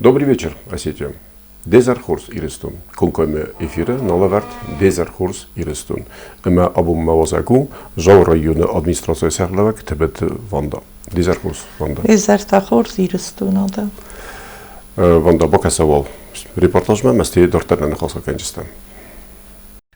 Добрый вечер, Осетия. Дезӕр хорз Ирыстон. Комкоммӕ эфиры налӕвӕрд Дезӕр хорз Ирыстон. Ӕмӕ абон мӕ уазӕг у Дзауы районы администрацийы сӕргълӕууӕг Тыбыты Ванда. Дезӕр хорз, Ванда. Дезӕртӕ хорз Ирыстон адӕм. Ванда, бакӕсӕ уал репортажмӕ, мӕстыйы дарддӕр нӕ ныхас кӕнджыстӕм.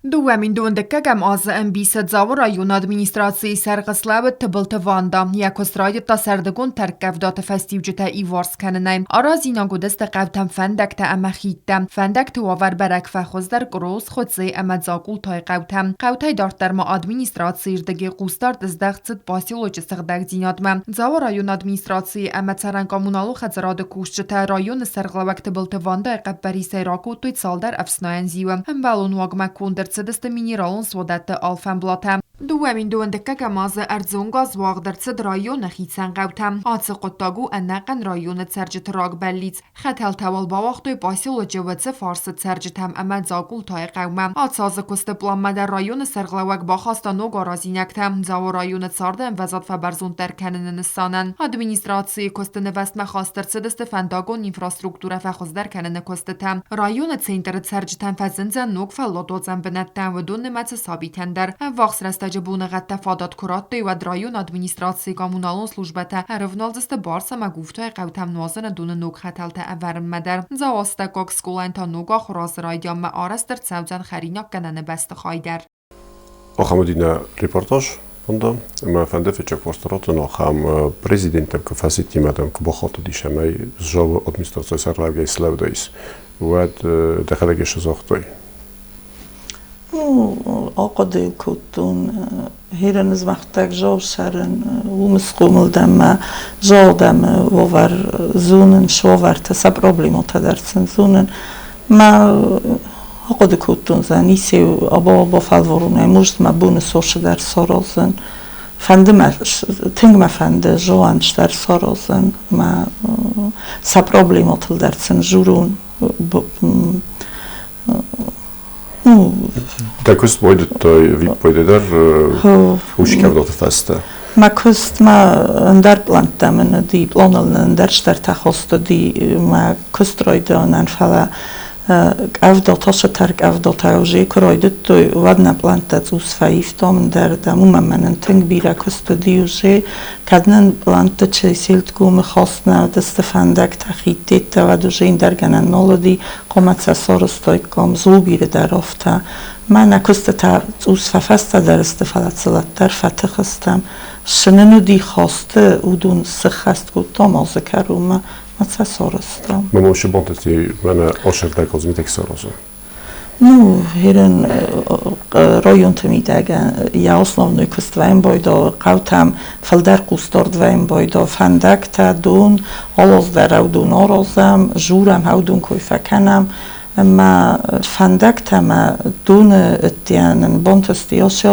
2012 азы ӕмбисы Дзауы районы администрацийы сӕргъы слӕууыд Тыбылты Ванда. Йӕ куыст райдыдта сӕрдыгон тӕрккъӕвдаты фӕстиуджытӕ иуварс кӕнынӕй. Аразинаг уыдысты хъӕутӕм фӕндӕгтӕ ӕмӕ хидтӕ. Фӕндӕгты уавӕр бӕрӕг фӕхуыздӕр Къроз, Хуыцъе ӕмӕ Дзакъултайы хъӕутӕм. Хъӕутӕй дарддӕр ма администрацийы рдыгӕй хъусдард здӕхт цыд поселочы сыгъдӕгдзинадмӕ. Дзауы районы администрацийы ӕмӕ цӕрӕн-коммуналон хӕдзарады кусджытӕ районы сӕргълӕууӕг Тыбылты Вандайы хъӕппӕрисӕй ракодтой цалдӕр ӕфснайӕн зиуы. Ӕмбӕлон уагмӕ конд ӕрцыдысты минералон суадӕтты алфӕмблатӕ. 2012 азы ӕрдзон газ уагъд ӕрцыд районы хицӕн хъӕутӕм. Ацы хъуыддаг у ӕнӕхъӕн районы цӕрджыты рагбӕллиц. Хӕтӕлтӕ уал бауагътой поселочы Уӕцы фарсы цӕрджытӕм ӕмӕ Дзакъултайы хъӕумӕ. Ацы азы куысты пъланмӕ дӕр районы сӕргълӕууӕг бахаста ног аразинӕгтӕ Дзауы районы царды ӕмвӕзад фӕбӕрзонддӕр кӕныны нысанӕн. Администрацийы куысты нывӕзтмӕ хаст ӕрцыдысты фӕндагон инфраструктурӕ фӕхуыздӕр кӕныны куыстытӕ. Районы центры цӕрджытӕн фӕзындзӕн ног фӕлладуадзӕн бынӕттӕ, уыдон нымӕцы сабитӕн дӕр. Ӕввахс рӕстӕджы боныгъӕдтӕ фадат куы радтой, уӕд районы администрацийы коммуналон службӕтӕ ӕрывналдзысты Барс ӕмӕ Гуфтайы хъӕутӕм нуазыны доны ног хӕтӕлтӕ ӕвӕрынмӕ дӕр. Дзауастӕггаг скъолайӕн та ног ахуыр азы райдианмӕ арӕзт ӕрцӕудзӕн хӕринаггӕнӕны бӕстыхай дӕр. Ахӕм уыди нӕ репортаж фӕнда, ӕмӕ фӕнды фыццаг фарстратон ахӕм президенттӕм куы фӕсидтимӕ дӕм куы бахатыдис ӕмӕ Дзауы администрацийы сӕргълӕугӕй слӕудӕис, уӕд дӕхӕдӕг ис загътай. Ну, ахъуыды кодтон, херӕн ызмӕхтӕг зоусӕрӕн, уым схъомыл дӕн мӕ зӕрдӕмӕ уавӕр зонын, суавӕртӕ сӕ проблемӕтӕ дӕр сын зонын. Мӕ ахъуыды кодтон, зӕгъ, ницы бафӕлварон ӕй, может, мӕ боны цасы дӕр саразын. Фӕнды мӕ, тынг мӕ фӕнды зоанч дӕр саразын, мӕ сӕ проблемӕтыл дӕр сын дзурон. Дӕ куыст байдыдтай виппайды дӕр хусгӕвдаты фӕстӕ? Мӕ куыст мӕ ӕндӕр пълӕнттӕ мын уыди, пъланыл ӕндӕр стӕртӕ хост уыди мӕ куыст райдайынӕн, фӕлӕ къӕвдатӕ сытӕр къӕвдатӕ уже куы райдыдтой, уӕд нӕ пълӕнттӕ цъус фӕивтам ӕндӕрдӕм, уымӕн мӕнӕн тынг бирӕ куыст уыди уже. Кӕд нын пълӕнтты Чеселтгомы хаст нӕ уыдысты фӕндӕгтӕ, хидтеттӕ, уӕд уже ӕндӕр гӕнӕн нал уыди, хъуамӕ сӕ сарӕзтаиккам Зубиры дӕр афтӕ. Мӕнӕ куыстытӕ цъус фӕфӕстӕдӕр сты, фӕлӕ сыл уӕддӕр фӕтых стӕм. Цы нын уыди хӕсты, уыдон сыххӕст кодтам азы кӕронмӕ ӕмӕ сӕ сарӕзтам. Мӕ уыцы бонты мӕнӕ асӕрдӕг азмитӕг саразын. Ну, херен районты мидӕг йӕ основной куыст вӕййын байдо, хъӕутӕм фылдӕр хъусдард вӕййын байдо, фӕндӕгтӕ, дон, алаз дӕр аудон аразӕм, журӕм аудон кой фӕкӕнӕм. Ӕмӕ фӕндӕгтӕ мӕ доны ӕддейӕ нын бантысти ас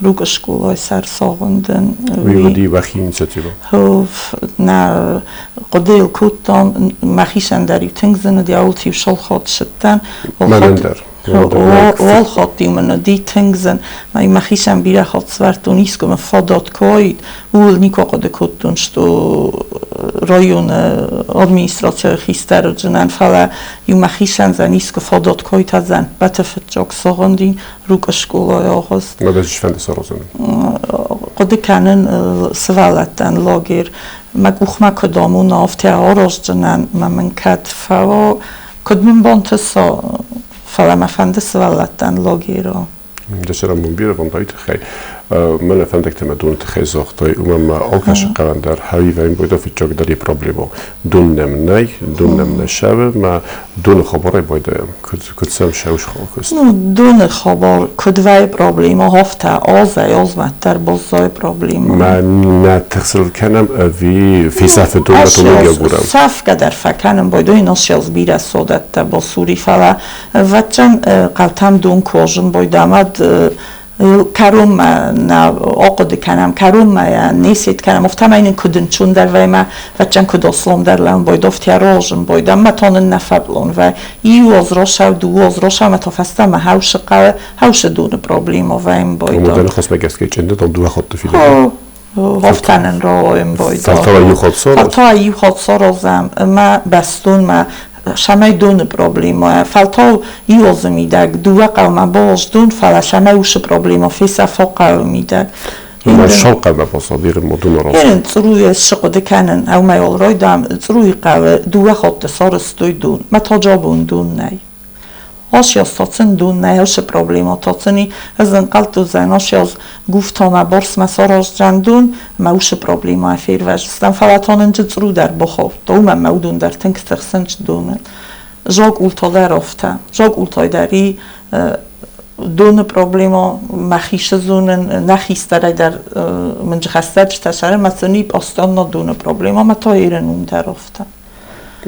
Рукъы скъолайы сӕр сагъуындын. Уый уыди уӕхи инициативӕ? Нӕ хъуыдыйыл кодтам, мӕхицӕн дӕр-иу тынг зын уыди, ауылты-иу сӕлхат ссыдтӕн. Мӕнӕн дӕр. Уӕлхатт-иу мын уыди тынг зын. Мӕхицӕн бирӕ хатт сӕвӕрдтон, искуы мын фадат куы уаид, ууыл никуы ахъуыды кодтон, что районы администрацийы хистӕр уыдзынӕн, фӕлӕ иу мӕхицӕн зӕн искуы фадат куы уаид, ӕз ӕппӕты фыццаг сагъуындин Рукъы скъолайы агъуыст. Мӕ фӕнды саразын? Хъуыды кӕнын сывӕллӕттӕн лагерь мӕ къухмӕ куыд амона, афтӕ араздзынӕн, мӕ мын кӕд фӕуа, куыд мын бантыса, фӕлӕ мӕ фӕнды сывӕллӕттӕн лагерь. Дӕ сӕрӕн бирӕ фӕндӕй тыххӕй. Мӕнӕ фӕндӕгтӕ мӕ доны тыххӕй загътай, уымӕн ма алкӕцы хъӕуӕн дӕр хӕривӕн бойда фыццагдӕр и проблема. Дон нӕм нӕй, дон нӕм нӕ сӕвы, мӕ доны хабарӕй байдайӕм. Куыд сӕм сӕус куыст? Ну, доны хабар куыд вӕййы проблема, афтӕ азӕй азмӕ дӕр баззайы проблема. Мӕ нӕ тыхсыл кӕнӕм ӕви фесӕфы дон методология агурӕм? Сӕфгӕ дӕр фӕкӕнӕм, байдайын асӕз бирӕ содӕттӕ басури, фӕлӕ ӕвӕццӕн хъӕутӕм дон куы байдамад кӕронмӕ нӕ ахъуыды кӕнӕм, кӕронмӕ йӕ не сет кӕнӕм, афтӕмӕй нын куыд ӕнцондӕр вӕййы, ӕвӕццӕн куыд аслондӕр лӕууын байдофтӕ аразын байдам, ӕмӕ та нын нӕ фӕблон вӕййы. Иу аз росау, дыууӕ аз росау, ӕмӕ та фӕстӕмӕ хӕусы хъӕуы, хӕусы доны проблема вӕййын байдам. Уымӕ дӕ ныхасмӕ гӕсгӕ чъынды дон дыууӕ хатты фидӕн. Афтӕ нын рауайын байдам. Фӕлтау иу хатт саразӕм. Фӕлтау иу хатт саразӕм, ӕмӕ бӕстонмӕ. Самай доны проблема. Фӕлтау иозы мидӕг дыууӕ хъӕумӕ баоз дон, фӕлӕ самай усы проблема фесӕфо хъӕуы мидӕг. Шал хъӕумӕ баззад модун. Ерын църуйы схъуыды кӕнын, ӕумӕ олройдам църуйы хъӕуы дыууӕ хотты сорыстой дон. Ма тоджобун дон нӕй. Osjoz tocyn dun najhorsze problema tocyni, ezen kaltuzan osjoz guftoma borsma sorosjan dun, ma uszy problema firvaž. Stam falatonen czy trudar bochov, to umam ma udun dar tink tchsenč dun. Жог ултодаровта, жог ултойдари дон проблема махишезунен нахистарайдар мынджхастач ташаре мацни постоянно дон проблема ма то ирен умдаровта.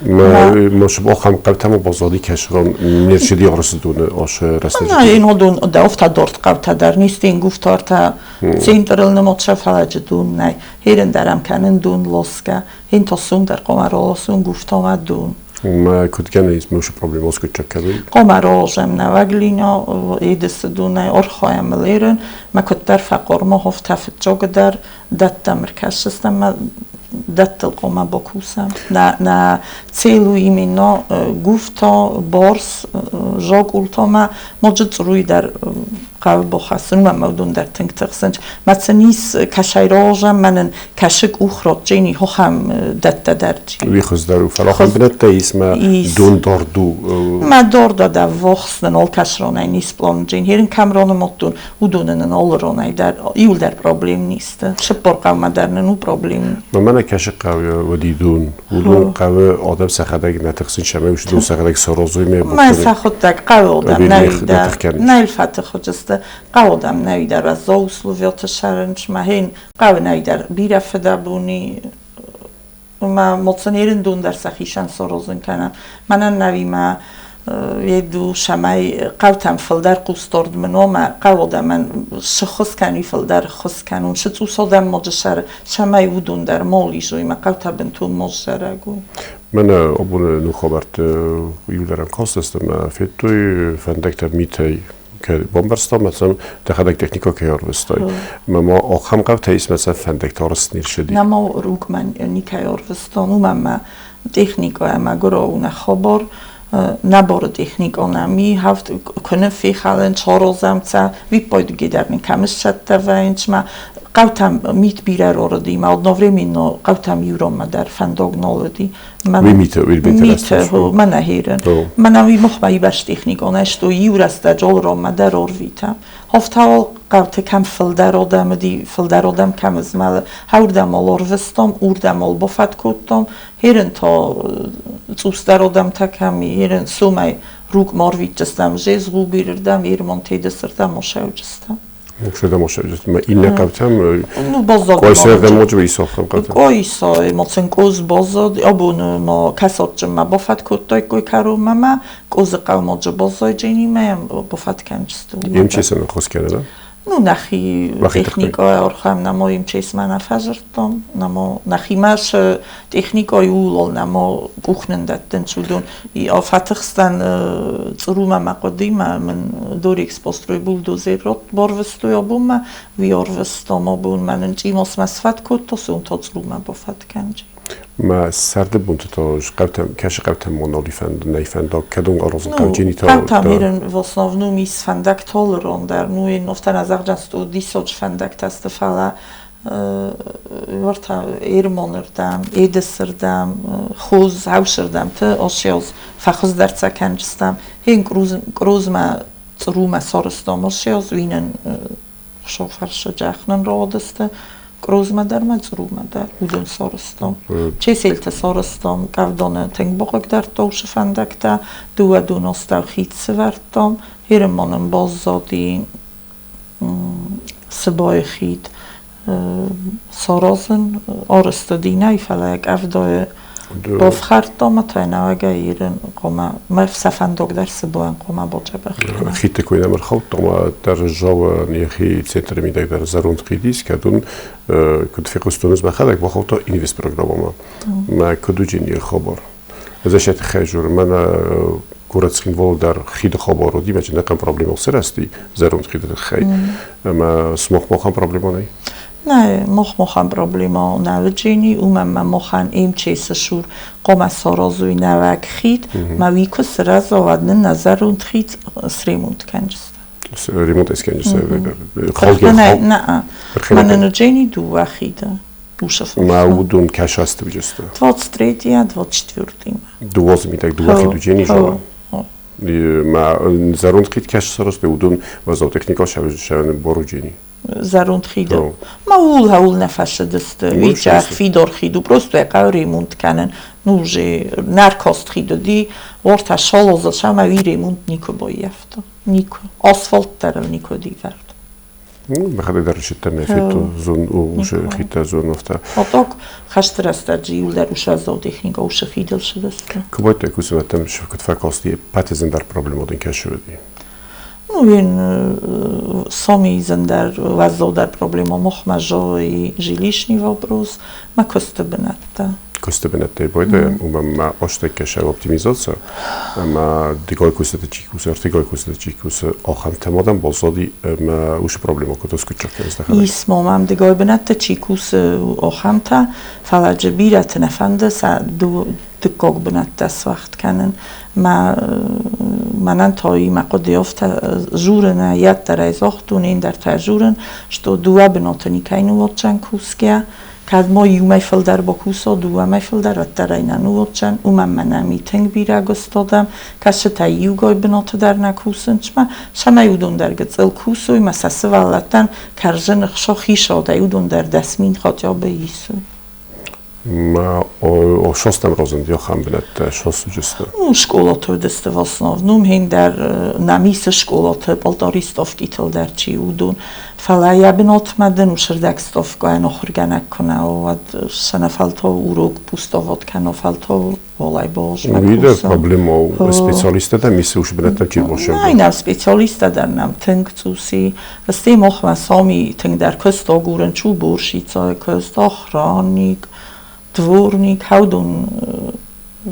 ما شبه خم قبتم بازادی کشران نرشدی آرس دونه آش رسته نه این هدون دافتا دورت قبتا در نیستین گفتارتا централ نمotша фалаҷ дун най херен дарам канен дун лоска хин тосун дар қомаролосун гуфтома дун. Ma kutgene is moshe problemos kutchakali. Qomarolzem navaglino edes dunai orchoem leren ma kuttar faqormo hoftafetjogdar dattamr kashstam ma dattel qoma bokusam na celu imенно гуфто борс жог ултома მოჯ წრუიდარ ყავ ბოხასუნ მა მოდუნ დარ თინგ თხსენჩ მაცნის ქაშაიროჟა მანან ქაშიკ უხროთ ჯენი ჰოხამ დატტა დარჯი. ვიხოს დარ უფალახან ბნეტა ის მა დუნ დორდუ მა დორდა და ვოხსნან ოლ ქაშრონაი ნისპლონ ჯინ ჰერენ კამრონო მოტუნ უდუნენ ოლრონაი დარ იულდარ პრობლემ ნისტ შეპორყავმა დარნენ უ პრობლემ. მა მანა ქაშიყავ ვდიდუნ უდუნ ყავ ადამ სახადაგ ნატხსინ შამე უშ დუნ სახადაგ სოროზუი მე ბო მა სახოდაგ ყავ odam ნავიდა ნაილ ფათე ხოჯესტე ყავ odam ნავიდა რა ზოუსლუვიოთე შარენჩ მა ჰენ ყავ ნავიდა ბირა ფედაბუნი მა მოცნერენ დუნდარ სახიშან სოროზენ ქანა მანან ნავი მა ედუ შამაი ყავთან ფლდარ ყუსტორდმნო მა ყავ odam შხოსკანი ფლდარ ხოსკანუნ შეწუსოდამ მოჯშარ შამაი უდუნდარ მოლიჟუი მა ყავთაბენ თუ მოჟარაგუი. Mene obune nu ხობართ იულერან კოსესტემ ფეტუი ფანდექტა მითეი ke bomberstom macam tehadek техника ke orvestoj. Ma okham qav teis macam fendekt orstnir shedi. Namo rukman nikay orveston umama техника მაგრო უნა ხობორ ნაბორო техникона ми ჰავთ ქონე ფიხალენ ჩოროზამცა ვიპოიდ გიდარნი კამშატტავაინჩმა ყავთამ მით ბირაროროდი მა одновременно ყავთამ იურომა დარ ფანდოგნოლოდი. მა მით ვირბინტერას მით მანა ჰირენ მანა ვი მოხმა იბაშ ტექნიკონა შტო იურას და ჯოლრომა და რორვითა ჰოფთაოლ ყავთე კამ ფლდაროდამდი ფლდაროდამ კამზმალ ჰაურდამოლ ორვესტომ ურდამოლ ბოფატკუტომ ჰირენ თო წუსდაროდამთა კამი ჰირენ სუმაი რუკ მორვიჭესტამ ჟეზღუბირდამ ირმონთედესრდა მოშავჯესტამ. მუშა მოშავჯესტ მა ინა ყავთამ ნუ ბოზო კოისერდა მოჯვი ისო ხომ ყავთამ კოისო მოცენ კოზ ბოზო ობუნ მო კასოტჭმა ბოფატკუტოი კოი ქარუმამა კოზ ყავ მოჯ ბოზო ჯინიმე ბოფატკანჩსტუ. იმჩესენ ხოსკენელა. ნუ ნახი ტექნიკო ორხამ ნამო იმჩეს მანაფაზრტომ ნამო ნახი მას ტექნიკო იულოლ ნამო კუხნენდატენ ცუდუნ ოფათხსთან წრუმა მაყოდი მან დორიქს პოსტრუი ბულდოზეროთ ბორვესტუი ობუმა ვიორვესტომ ობუნ მან ჭიმოს მას ფატკუტო სუნთო წრუმა ბოფატკანჯი. Ma სარდებუნთო ყავთან ქაში ყავთან მონოლიფან ნაიფან და კედონ ყოროზ ყავჯინითო. ყავთან ერენ в основном ის ფანდაქტოლრონ და ნუ ენ ოფთან აზაღჯან სტუდისოჯ ფანდაქტასტფალა ვორთა ერმონრდამ ედესრდამ ხუზ ავშრდამ თ ოსიოს ფახოზდარცაკანჯსტამ ჰენ კრუზ კრუზმა წრუმა სოროსტომ ოსიოს ვინენ შოფარშო ჯახნან როდესტე კრუზმა დარმა წრუმა და უდონ სოროსტომ ჩესელთა სოროსტომ კავდონე თენგბოყოგდარტო უშფანდაკთა დუადუნოსტავ ხიცვარტომ ჰერმონენ ბოზოდი სბოიხით სოროზენ ორესტოდინა იფალა კავდოე ბოფხარტომა თენავაგა ირენ ყომა მევსაფანდოგდარ სბოან ყომა ბოჭება. ხიტე ქუინამარ ხავტომა დარ ჟოვა ნიხი ცენტრი მიდაგდარ ზარუნდ ხიდის კადუნ კუდფიყუსტუნს მახადაკ ბოხავტო ინვეს პროგრამამა მა კუდუჯინი ხობორ ეზაშეთ ხეჟურ მანა გურაცხინვოლ დარ ხიდ ხობოროდი მაჩ ნაკან პრობლემო სერასტი ზარუნდ ხიდ ხეი მა სმოხ მოხან პრობლემონაი. Нӕ, мох мохан проблема нӕ уымӕн ма мохан МЧС-ы сур хъуамӕ саразой нӕуӕг хид, ма уый куы сырӕза, уӕд нын нӕ зӕронд хид сремонт кӕнджысты. Ремонт скӕнджысты? Нӕ, мӕнӕ Джени дыууӕ хиды. Ма уыдон кӕсасты уыдысты? 23-йӕ, 24-имӕ. Дыууӕ мидӕг дыууӕ хид уыджени зала? Ма зӕронд хид кӕс сарӕзтой, уыдон уӕззау техникал сӕвӕны бор уыджени? Зӕронд хиды. Ма ууыл хауыл нӕ фӕцыдысты. Уичах фидор хиду просто хъӕуы ремонт кӕнын. Ну уже наркост хид уыди, уорта шолозыл сӕмӕ уый ремонт никуы баййӕфта. Никуы. Асфальт дӕр ыл никуы уыди вӕрд. Ну, мӕхӕдӕг дӕр сидтӕн нӕ федтон зон усы хидтӕ зон офта. Поток хӕсты рӕстӕджы иуылдӕр уӕззау техникӕ усы хидыл сыдысты. Куы кусынӕттӕм куыд фӕкасти, ӕппӕты зындӕр проблема дын кӕсы уыди? Ну, ен самый зындӕр, уӕззаудӕр проблема мохмӕ и жилищный вопрос, ма куысты бынӕттӕ. Куысты бынӕттӕй бойдӕ, уымӕн ма остӕккӕ оптимизация, ӕмӕ дыгой куыстыты чи кусы, ӕртыгой куыстыты чи кусы, ахӕм темадӕн баззади ӕмӕ уыцы проблема куыд скъуыддзаг кӕнынц дӕхӕдӕг? Ис мом дыгой бынӕттӕ чи кусы, ахӕмтӕ, фӕлӕ джы бирӕты нӕ фӕнды сӕ дыккаг бынӕттӕ суӕгъд кӕнын. Ма мӕнӕн та мӕ хъуыды афтӕ журын, йеддӕрӕй загътон, ӕндӕртӕ журын, что дыууӕ бынаты никӕй ныууадздзӕн кусгӕ. Кӕд ма иумӕ фылдӕр бакуса, дыууӕмӕ фылдӕр, уӕддӕр ӕй нӕ ныууадздзӕн. Уымӕн мӕнӕ ми тынг бирӕ гуыстадӕм, кӕцытӕ иугай бынаты дӕр нӕ кусынц, ма цӕмӕй уыдон дӕр гыццыл кусой, ма сӕ сывӕллӕттӕн кӕрзыны хсӕн хицаудӕй уыдон дӕр 10 000 хотя бы исой. Ма шостам розен йохам бынӕттӕ шос уыдысты? Ну, школаты уыдысты в основном, хендӕр намисы школаты полторы ставкитыл дӕр чи уыдон. Фӕлӕ йӕ бынатмӕ дын усырдӕг ставкӕйӕн ахуыргӕнӕг куы нӕ у, уӕд сӕнӕфӕлтау урок пустовод кӕна, фӕлтау волейбол. Уый дӕр проблема у специалисттӕ дӕр мисы усы бынӕттӕм чи рбосӕг. Нӕ, нӕ специалисттӕ дӕр нӕм тынг цъус и. Стӕй махмӕ сами тынгдӕр куыст агурын, чи уборщицӕйы куыст, охранник, дворник, хӕудон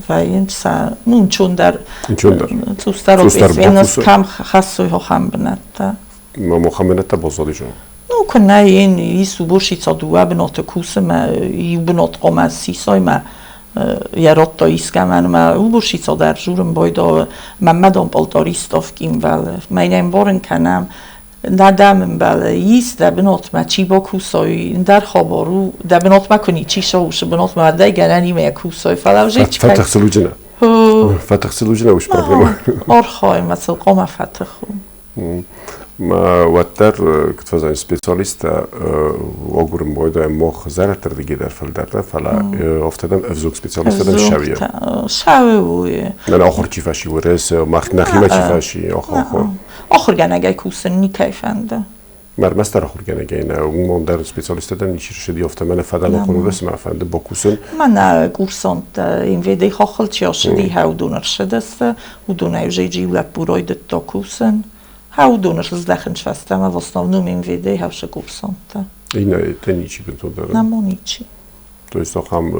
вӕййынц сӕ, ну, нчондӕр цъусдӕр ответственность кӕм хӕссой, ахӕм бынӕттӕ. Ахӕм бынӕттӕ баззадис? Ну, куы нӕ йын ис уборщица дыууӕ бынаты кусы мӕ иу бынат хъуамӕ сисой мӕ йӕ радта искӕмӕн мӕ уборщица дӕр журын байдауы, мӕнмӕ дам полторы ставки мбӕлы. Мӕ йын ӕмбарын кӕнӕм, нӕ дӕм ӕмбӕлы, ис дӕ бынатмӕ чи бакусой, ӕндӕр хабар у, дӕ бынатмӕ куы ничи саусы бынатмӕ, уӕдӕй гӕнӕн имӕ кусой, фӕлӕ уже Фӕтых уджына. Фӕтых уджына уыш проблема. Архай, ма цыл хъуамӕ фӕтых у. Ма уӕддӕр, куыд фӕзӕгъын, специалисттӕ агурын байдайӕм мах зӕрӕдты дӕр фылдӕр, фӕлӕ афтӕ дӕм ӕвзонг специалисттӕ дӕм сӕуы. Сӕуы у. Мӕнӕ ахуыр чи фӕци уырыс, мах нӕхимӕ чи фӕци, ахуыр. Ахуыргӕнӕгӕй кусын никӕй фӕнды. Ӕрмӕстдӕр ахуыргӕнӕгӕй нӕ, уымӕн дӕр специалисттӕ дӕр ничи рсыди, афтӕ мӕнӕ фӕдӕн ахуыр уырыс мӕ фӕнды бакусын. Мӕнӕ курсанттӕ МВД хаххыл чи ацыди, уыдон ӕрцыдысты, уыдонӕй уже иу лӕппу райдыдта кусын. Уыдон сыздӕхынц фӕстӕмӕ, в основном МВД хӕссы курсанттӕ. Иннӕ ничи бынтондӕр? Нӕма ничи. То есть ахӕм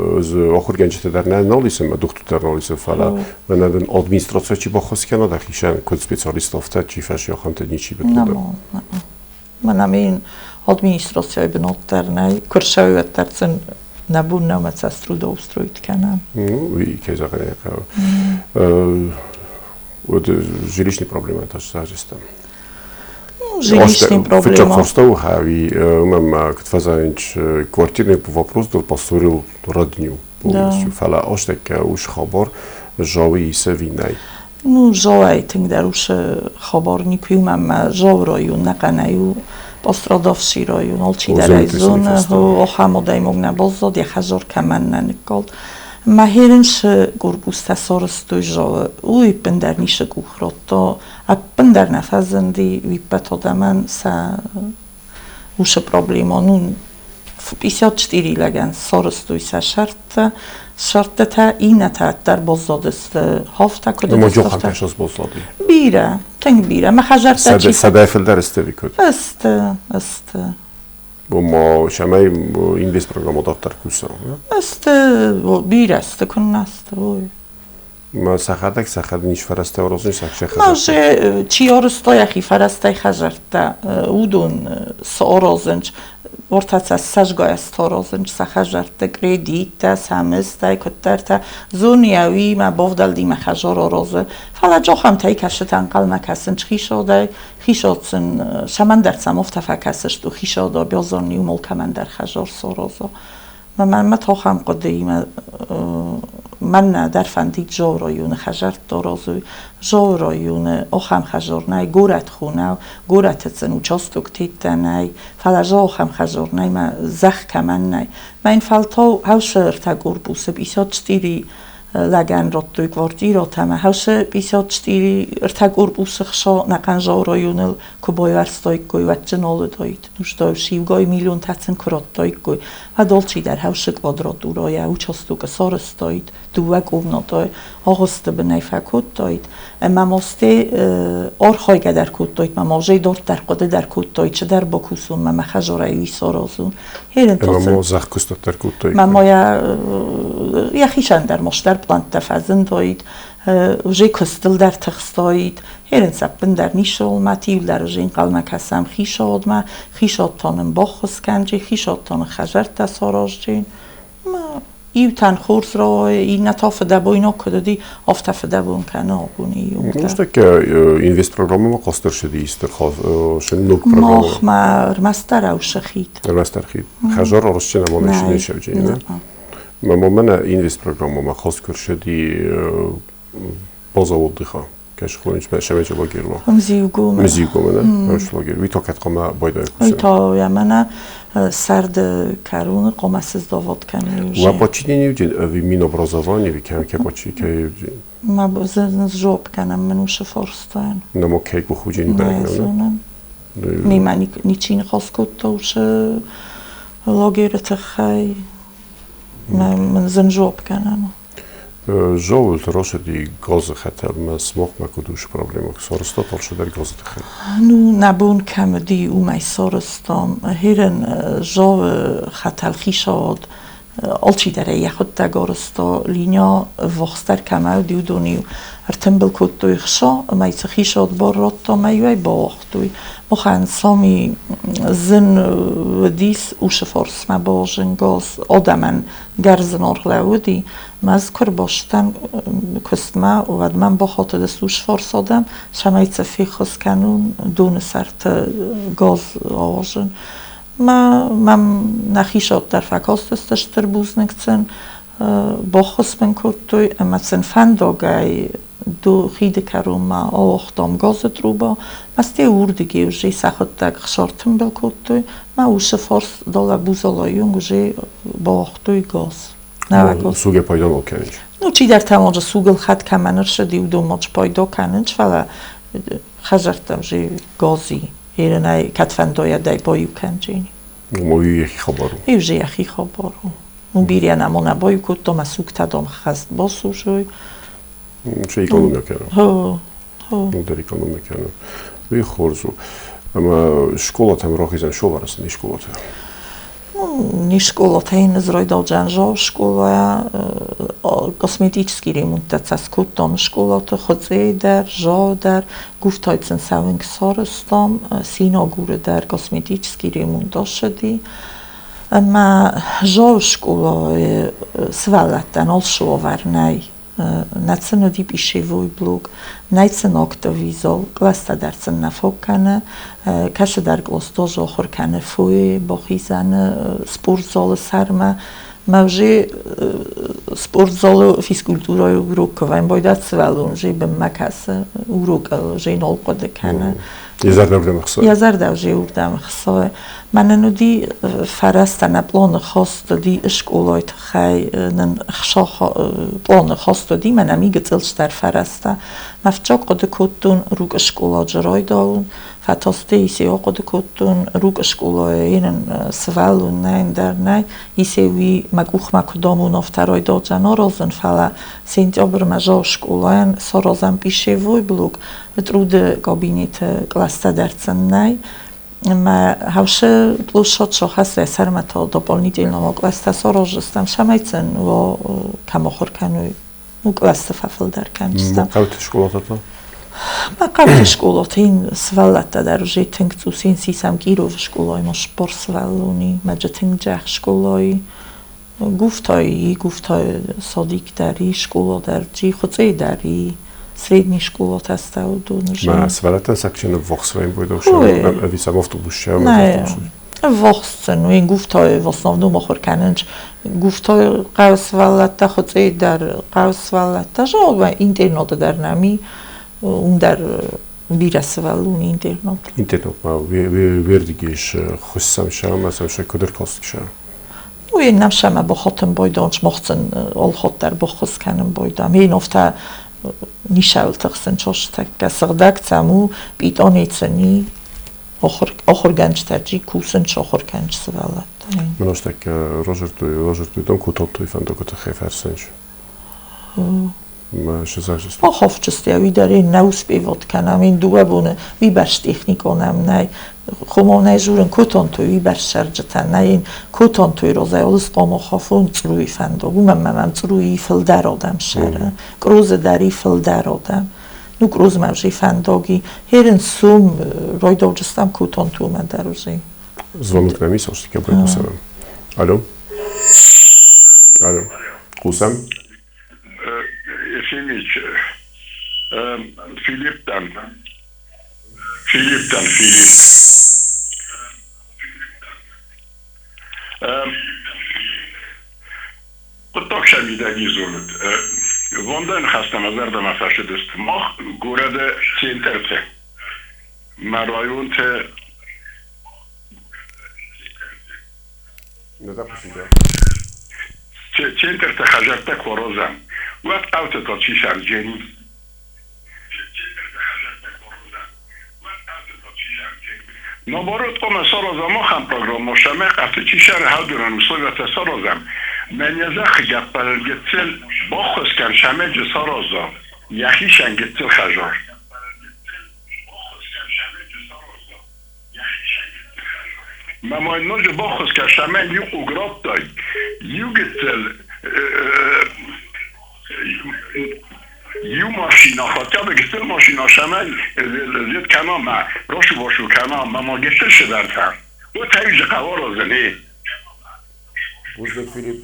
ахуыргӕнджытӕ дӕр нӕ нал исӕм, дохтыртӕ дӕр нал исӕм, фӕлӕ мӕнӕ дын администрацийӕ чи баххуыс кӕна дӕхицӕн, куыд специалист, афтӕ чи фӕци, ахӕмтӕ ничи бынтондӕр. Нӕма, нӕма. Мӕнӕ мин администрацийы бынат дӕр нӕй, куы рцӕуой, уӕддӕр сын нӕ бон нӕу мӕ цӕст трудоустроить кӕнӕм. Ну, уый, кӕй зӕгъын ӕй хъӕуы. Уӕд жилищный проблемӕтӕ саразыстӕм. Жилищный проблема. Фыццаг фарста у хӕви, уымӕн куыд фӕзӕгъынц, квартирный вопрос дӕр поссорил родню полностью. Фӕлӕ астӕккӕ ус хабар жауи исы ӕви нӕй? Ну, жауӕй тынгдӕр усы хабар никуы уымӕн ма жау район нӕхъӕнӕй у пострадавший район, алчидӕр ӕй зоны, ахӕм адӕймаг нӕ баззад, йӕ хӕдзар кӕмӕн нӕ ныккалд. Мӕ херынсы корпустӕ сарӕзтой жауы, уый ӕппындӕр ницы къух радта, ӕппындӕр нӕ фӕзынди уиппӕт адӕмӕн сӕ усы проблема. Ну, 54 лӕгӕн сарӕзтой сӕ сӕрттӕ, сӕрттытӕ, иннӕтӕ дӕр баззадысты хафтӕ куыд уыдысты. Баззади? Бирӕ, тынг бирӕ. Мӕ хӕдзӕрттӕ чи Сӕдӕ фылдӕр сты ӕви куыд? Сты, сты. Ма сӕмӕй инвестпрограмма дарддӕр куса? Сты, бирӕ сты, куыннӕ сты, ой. Ма сӕхӕдӕг сӕхӕдӕг низ фӕрӕзтӕ аразын сӕ Ма уже чи арӕзта йӕхи фӕрӕзтӕй хӕдзӕрттӕ, уыдон цы аразынц. Ортаца сажгоя сторозын сахажарты кредитта самыстай куыддӕртӕ зуниауи ма бовдалди ма хажоророзы фала джохамтай кашытан қалма касын чхишодай хишотсын шамандар самофта факасышту хишодо бёзони умол камандар хажор сорозо ма ман ма тохам қуди ма ман дар фанди ҷовроюн хажар дорозуй жовроюн охам хажорнай горат хунав горатцен участок титтанай фала жохам хажорнай ма зах каманнай ма ин фалто хавшерта корпусы 54 лаган роттуй квартирота ма хавше 54 рта корпусы хшо нақан жовроюныл кубойварстойккой ватчен олыдойт нушто шивгой миллион тацен кроттойккой ва долчи дар хавше квадратуроя участок сорстоит дуа комнатой оғосты бнай факуттойт ма мосте орхойга дар куттойт ма можей дорт дар қоде дар куттойт че дар бокусун ма махажорай висорозун херен тоцен ма зах кустат дар куттойт ма моя яхишан дар моштар плантта фазындойт уже кустыл дар тхстоит херен саппын дар нишол ма тивлар уже қалма касам хишод ма хишодтонын бохус канджи хишодтонын хажарта сорожджин ма иутан хурс ро инна тафада бойно кододи афтафада бун кана буни юта. Муштаке инвестпрограмма қостер шеди истер шен нук программа. Мох ма рмастар аушахит. Рмастар хит. Хажор оросчена монешин шевджин. Ма момена инвестпрограмма ма хост шеди база отдыха. Кэш хлонич ма шемеч лагерло. Мзиугуме. Мзиугуме, не? Эш лагер. Вито кат кома бойдай кусе. Вито ямана сард карун комасыз довод кани уже. Ла починени ви минобразование ви ке ке почи ке Ма з жопка нам менуше форстен. Намо кей кухуджин берг, не? Нима ничин хоскутто уше лагер тхай. Ма мен жопка нам. Жовт рошеди газы хатал ма смох ма кудуш проблема сорсто толше дар газы тхай. Ну набун камди умай сорстом хирен жов хатал хишод олчи даре яхот горсто линя вохстар камау диудониу артембл куттуй хшо майц хишод боротто майвай бохтуй мохан соми зын дис ушефорс ма божен гос одамен гарзен орлауди маз курбоштан кустма увадман бохоте дес ушфорс одам шамайца фихос канун дун сарт гос ожен ма мам нахишот дар факостес штербузникцен бохосмен куттуй эмацен фандогай ду хидекарума оохтом газетруба масте урдиги уже сахоттаг хшортембел куттуй ма уше форс дола бузолоюнг уже бохтуй газ. Суге пайдо нокенич. Ну чи дар тамоҷа сугл хат каманр шуди удумоч пайдо канинч фала хажартам же гази еренай катфандоя дай бою канҷини. Мою яхи хабару. Уже яхи хабару. Мубирия намона бою кутто ма сугтадом хаст босушуй. Че экономия кано. Хо. Хо. Дар экономия кано. Ви хорзу. Ама школа там рохизан шоварас ни школа там. Ни школа тайн зройдал жо школа косметический ремонт цас кутом школа то хоцедер жо дар гуфтойцен савинг сорстом синогур дар косметический ремонт дошеди ма жо школа свалаттан олшоварнай наценоди пишевой блок, найцен октовизол, кластадарцен нафокане, кашадар глостожо хоркане фуе, бохизане, спортзолы сарма, ма уже спортзолы физкультура урок, вайн бойдат свалун, же бем макаса урок, же нолқодекане. Язардавдам хсо. Язардав же урдам хсо. Манануди фарастана плон хостоди школойт хай нэн хшо плон хостоди манами гцелштар фараста. Мафчок қодекуттун рук школа джройдоун фатосте исе оқодекуттун рук школа инен свалун найн дар най исе ви магух макудомун второй доджан орозен фала сентябрь мажо школаен сорозан пишевой блок труды кабинет класстадарцен най ма хавше плюс шо хасе сармато дополнительно класста сорожестам шамайцен во камохор кануй ну класста фафлдар канчста. Мокавт школатата? Ма хъӕуты скъолаты ин сывӕллӕттӕ дӕр уже тынг цъус ин сисӕм Кировы скъолайы ма спор сывӕллони, ма джы тынг джах скъолайы. Гуфтайы, Гуфтайы садик дӕр и, скъола дӕр джи, Хуыцъейы дӕр и, средний скъолатӕ астӕу дон уже. Ма сывӕллӕттӕн сӕ кӕны ӕввахс вӕййын бойдау ӕви сӕм автобус Нӕ, ӕввахс сын у. Гуфтайы в основном ахуыр кӕнынц. Гуфтайы хъӕуы сывӕллӕттӕ, Хуыцъейы дӕр хъӕуы сывӕллӕттӕ. Зӕгъгӕ, интернаты дӕр нӕм и, уым дӕр бирӕ сывӕллон интернат. Интернат ма уе рдыги ис хуыссӕм сӕ ӕмӕ сӕм сӕ куыд ӕркастысӕ? Ну, én nem sem bohatom bojdon, mochten olhot bohhoz kennen bojdam. Én ofta нишаултахсан чошта сыгъдӕг цӕму питъонецӕни охургӕнджытӕ кусын охургӕнч сывӕллӕттӕ. Мӕнӕстӕк рожертуй дом кутоттуй фӕндаготы хеферсенч. Ма шезажест. Оховчысте уидӕр не успевот кӕнӕм, ин дыууӕ боны уыйбӕрц техникон ӕм нӕй. Хомонӕй журын кутонтуй уыйбӕрц сӕрджытӕ нӕй, ин кутонтуй розӕй олыс хъомохофун църуй фӕндог. Уымӕн мӕм църуй фылдӕр одӕм сӕры. Крузы дӕр и фылдӕр одӕм. Ну, крузмӕ уже фӕндоги. Херын сум ройдовджыстам кутонтумӕ дӕр уже. Звонок нӕм ис, ошти кӕбой хъусӕм. Алло? Алло. Хъусӕм? Ефимич, Филипп дӕн. Филипп дӕн, Филипп. Хъуыддаг сӕ мидӕг изонут. Вандӕ ныхӕстӕ мӕ зӕрдӕмӕ фӕцыдысты. Мах горӕты центрты, мӕ районты Центрты хӕдзӕрттӕ куы аразӕм, уӕд хъӕуты та чи цӕрджени? Наоборот, хъуамӕ саразӕм ахӕм программӕ, цӕмӕй хъӕуты чи цӕры, уыдонӕн условиятӕ саразӕм. Мӕнӕ зӕххы гӕппӕлыл гыццыл баххуыс кӕн, цӕмӕй дзы сараза йӕхицӕн гыццыл хӕдзар. Мӕ ма ноджы баххуыс кӕн, цӕмӕй иу хъуг радтай, иу гыццыл иу машина, хотя бы гыццыл машина, цӕмӕй зет кӕна мӕ рашу-башу кӕна, мӕ ма гыццыл цыдӕртӕ. Уӕд та иу хъӕуы аразын, е. Бузныг, Филипп.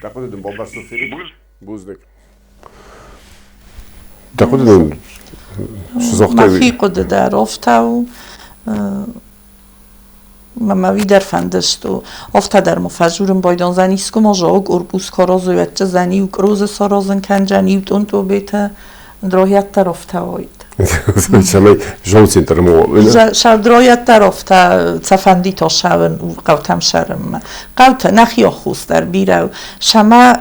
Дӕ хъуыды дын бамбӕрстон, Филипп? Бузныг. Дӕ хъуыды дын цы загътай? Мӕхи хъуыды дӕр офтау мӕ уидӕр фӕндысту. Офта дӕр мо фӕжурын бойдон зӕн искуы жог урпус корозу ветче иу крузы сорозын кӕнджан иу тунту бете дрогяттар офта ойт. Цӕмӕй жол центр мо. Дрогяттар офта цафанди тошавын хъӕутӕм сӕрынмӕ. Хъӕутӕ нӕхи оххус дӕр бирӕ сама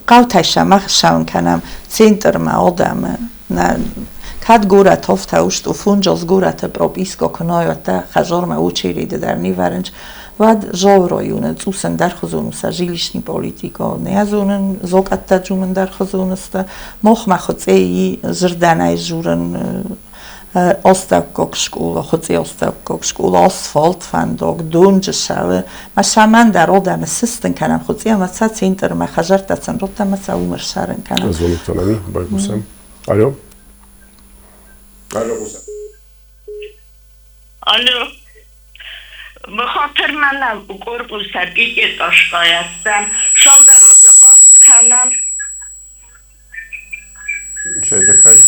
хъӕутӕй сама шавын кӕнӕм центрмӕ одӕмы. Кӕд горӕт офта ушту фунджос горӕты прописко куы хӕжормӕ учериды дӕр нивӕрынч, вад жовройуны цъусен дӕрхуызонуса жилищный политико неазунын зокаттаджумын дӕрхуызонуста мохма хуцъеи жырдӕнӕй журын остӕуккаг скъола, хуцъи остӕуккаг скъола, асфальт фӕндаг, донджы ма шаман дӕр одӕмы сыстын кӕнӕм хуцъи ӕмӕ ца центрмӕ хӕжӕрттӕ роттӕмӕ ца умыр сӕрын кӕнӕм. Звонок нами, байгусӕм. Алло? Алло, хъусӕм. Алло. Хатыр мӕнӕ корпусӕ пикет ашкаястам. Шалдарозы хъаст кӕнӕм. Цӕй тыххӕй?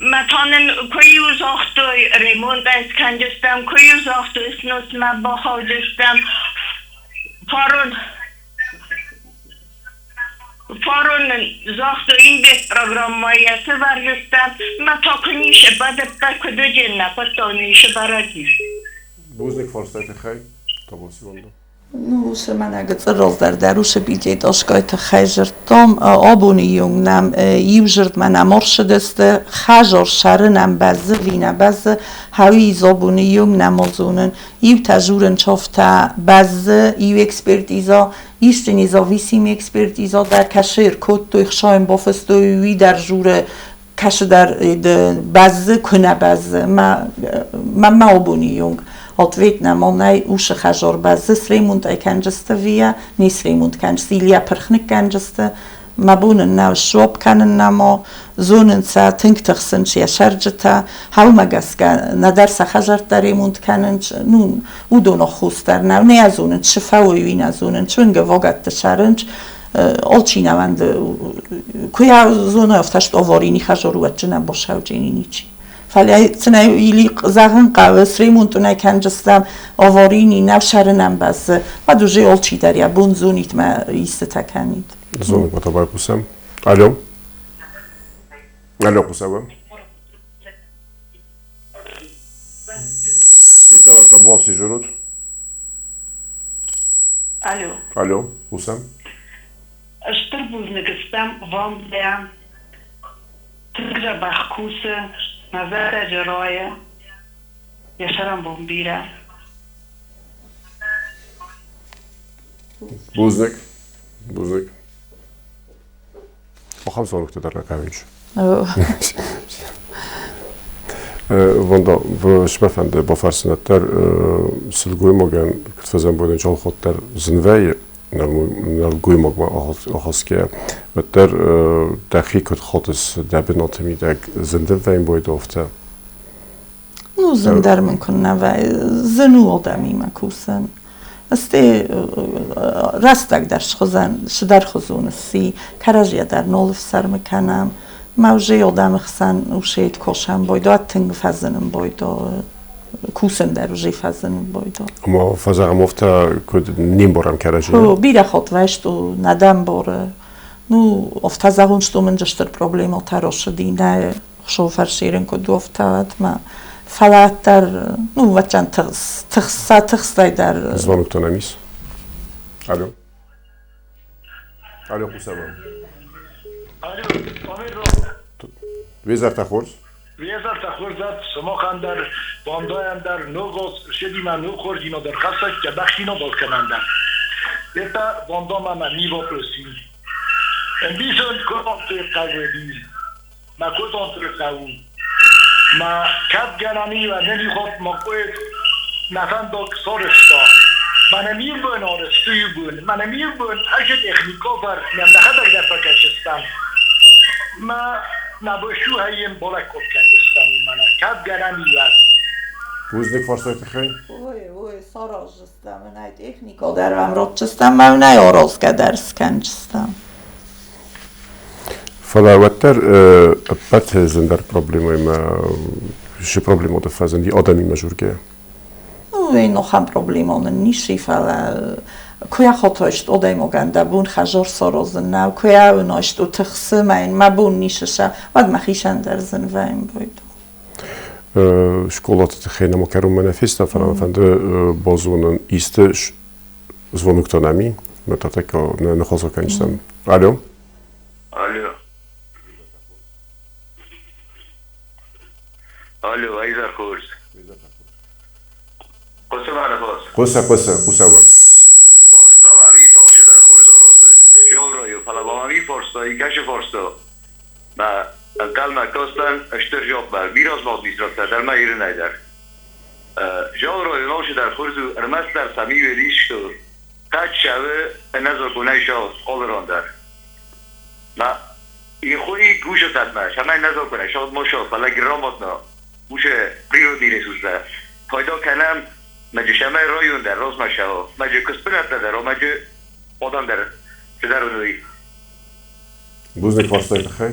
Мӕ та нын куы-иу загътой, ремонт ӕскӕнджыстӕм, куы-иу загътой, сносмӕ бахаудыстӕм. Фарон нын загътой инвестпрограммӕйӕ сывӕрдзыстӕм, мӕ та куы ницы бадӕттӕ, куыд уыди, нӕ хъуыддаг ницы бӕрӕг ис. Бузныг фарстай тыххӕй. Табуси Ванда. Ну, усы мӕнӕ гыццыл раздӕр дӕр усы бидетошкой тыххӕй жырдтом. Абоны йонг нӕм иу жырдмӕ нӕм ӕрцыдысты. Хӕжор сӕрынӕн бӕззы, ви нӕ бӕззы. Хауи абоны йонг нӕм озонын. Иутӕ журын чофтӕ бӕззы, иу экспертиза, исты независимый экспертиза дӕр кӕсы ӕркодтой, хсайын бафыстой, уый дӕр журы кӕсыдӕр бӕззы, куы нӕ бӕззы. Мӕ абоны йонг. Ответ нӕ най ушы хӕжор бӕззы сремонт ӕй кӕнджысты вия, не сремонт кӕнджысты, Илья пырхнык кӕнджысты. Мӕ бон ын нӕу сжуапп кӕнын нӕма, зонын сӕ, тынг тыхсынц йӕ сӕрджытӕ, хъӕумӕ гӕсгӕ нӕдӕр сӕ хӕдзӕрттӕ ремонт кӕнынц, ну, уыдон ӕххуыс дӕр нӕу, нӕ зонынц, цы фӕуой, уый нӕ зонынц, уынгӕ вагӕтты сӕрынц, алчи нӕ уӕнды, куы йӕ зоны, афтӕ аварийы хӕжор уӕдджынӕ босауджыни ничи. Фӕлӕ цынӕ или зӕгъын хъӕуы, сремонт нӕ кӕнджыстӕм, аварийы нӕ сӕрынӕн бӕззы, уӕд уже алчи дӕр йӕ бон зонид мӕ истытӕ кӕнид. Звонок ма байхъусӕм. Алло. Алло, хъусӕм. Хъусӕм, кабуапси журут. Алло. Алло, хъусӕм. Стыр бузныг стӕм Вандӕ. Тынг дзӕбӕх кусы, мӕ зӕрдӕ райы, йӕ сӕрӕнбон бирӕ. Бузныг. Бузныг. Ахӕм звоноктӕ дӕр ракӕнынц. Ванда, смӕфӕнды бафӕрсын дӕр сылгоймагӕн куыд фӕзӕмбойдӕн чалхот дӕр зын вӕййы нӕлгоймагмӕ ахӕсгӕ, уӕддӕр дӕхи куыд хотыс дӕ бынаты мидӕг зындӕр вӕййын бойдофтӕ? Ну, зындӕр мын куыннӕ вӕййы, зын у адӕмимӕ кусын. Стӕй рӕстӕг дӕр схуызӕн, цыдӕрхуызон сси, кӕрӕдзийӕ дӕр нал ӕфсӕрмы кӕнӕм. Мӕ уже адӕмы хсӕн усейт косӕн бойдо, тынг фӕзынын бойдо, кусын дӕр уже фӕзынын бойдо. Ӕмӕ фӕзӕгъӕм афтӕ, куыд не мбарӕм кӕрӕдзийы? Бирӕ хатт вӕйст у, нӕ дӕ ӕмбары. Ну, афтӕ зӕгъун, что мын стыр проблемӕтӕ рацыди, нӕ шофершерин куыд уӕфтӕ, ма фӕлӕ дӕр, ну, вӕччӕн тыхса тыхстӕй дӕр. Звонок то нӕм ис? Алло. Алло, хъусӕм. Алло, Амир. Везартӕ хорз? Везартӕ хорз, сымахӕн дӕр, бандайӕн дӕр, ногоз, шедимӕ ног хорздзинад дӕр хӕссӕг, дзӕбӕхдзинад алкӕмӕн дӕр. Это бандамӕ мӕ не вопроси. Ӕмбисонд кодонты хъӕуы ма кодонты хъӕуы. Ма кӕд гӕнӕн нӕ хот ма къует нӕ фӕндаг сарӕзта. Мӕнӕ мир бон арӕзт бон, мӕнӕ мир бон ӕз техникофар нӕм нӕхӕдӕг дӕр фӕкӕсыстӕм. Ма нӕ бошю хайем балӕггад кӕндзыстӕм мӕнӕ кӕд гӕнӕн уӕд. Бузныг фарстайы тыххӕй. Ой, ой, сараздзыстӕм ӕй техникал дӕр ӕм ратдзыстӕм, ӕмӕ нӕ аразгӕ дӕр скӕндзыстӕм. Фӕлӕ уӕддӕр ӕппӕт зындӕр проблемӕимӕ шы проблемӕтӕ фӕзынди адӕмимӕ жургӕ. Ну, ахӕм проблемӕ нын ницы, фӕлӕ куы ахатайст адӕймагӕн дӕ бон хӕжор саразын нӕу, куы ӕуынайст у тыхсы, мӕ йын мӕ бон ницы сӕ, уӕд мӕхицӕн дӕр зын вӕййын байдо. Скъолаты тыххӕй нӕма кӕронмӕ нӕ фестӕм, фӕлӕ мӕ фӕнды базонын исты звонок нӕм и, мы тӕккӕ нӕ ныхас кӕнджыстӕм. Алло. Алло. Алло, Айза хорз. Хъуысы ма ныхас? Хъуысы, хъуысы, хъусы уӕ. Фарста мӕм и фарсы дӕр хорз аразы. Жаврайы, фӕлӕ ма мӕм и фарста, и кӕсы фарста. Мӕ ӕнхъӕлмӕ кастӕн стыр жопмӕ, бирӕ администрацийӕ дӕр мӕ ирынӕй дӕр. Жаврайы ноджы дӕр хорз у, ӕрмӕстдӕр сӕм иу ис, кӕд цӕуы ӕнӕзакъонӕй сагъд алы ран дӕр. Мӕ ихуи кусӕтӕдмӕ, цӕмӕй нӕзакъонӕй сагъд ма сагъд, фӕлӕ грамотно уыцы природный ресурстӕ пайда кӕнӕм, мӕджы цӕмӕй район дӕр размӕ цӕуа, мӕджы куыстбынӕттӕ дӕр, мӕджы адӕм дӕр цыдӕр уыной. Бузныг фарстайы тыххӕй.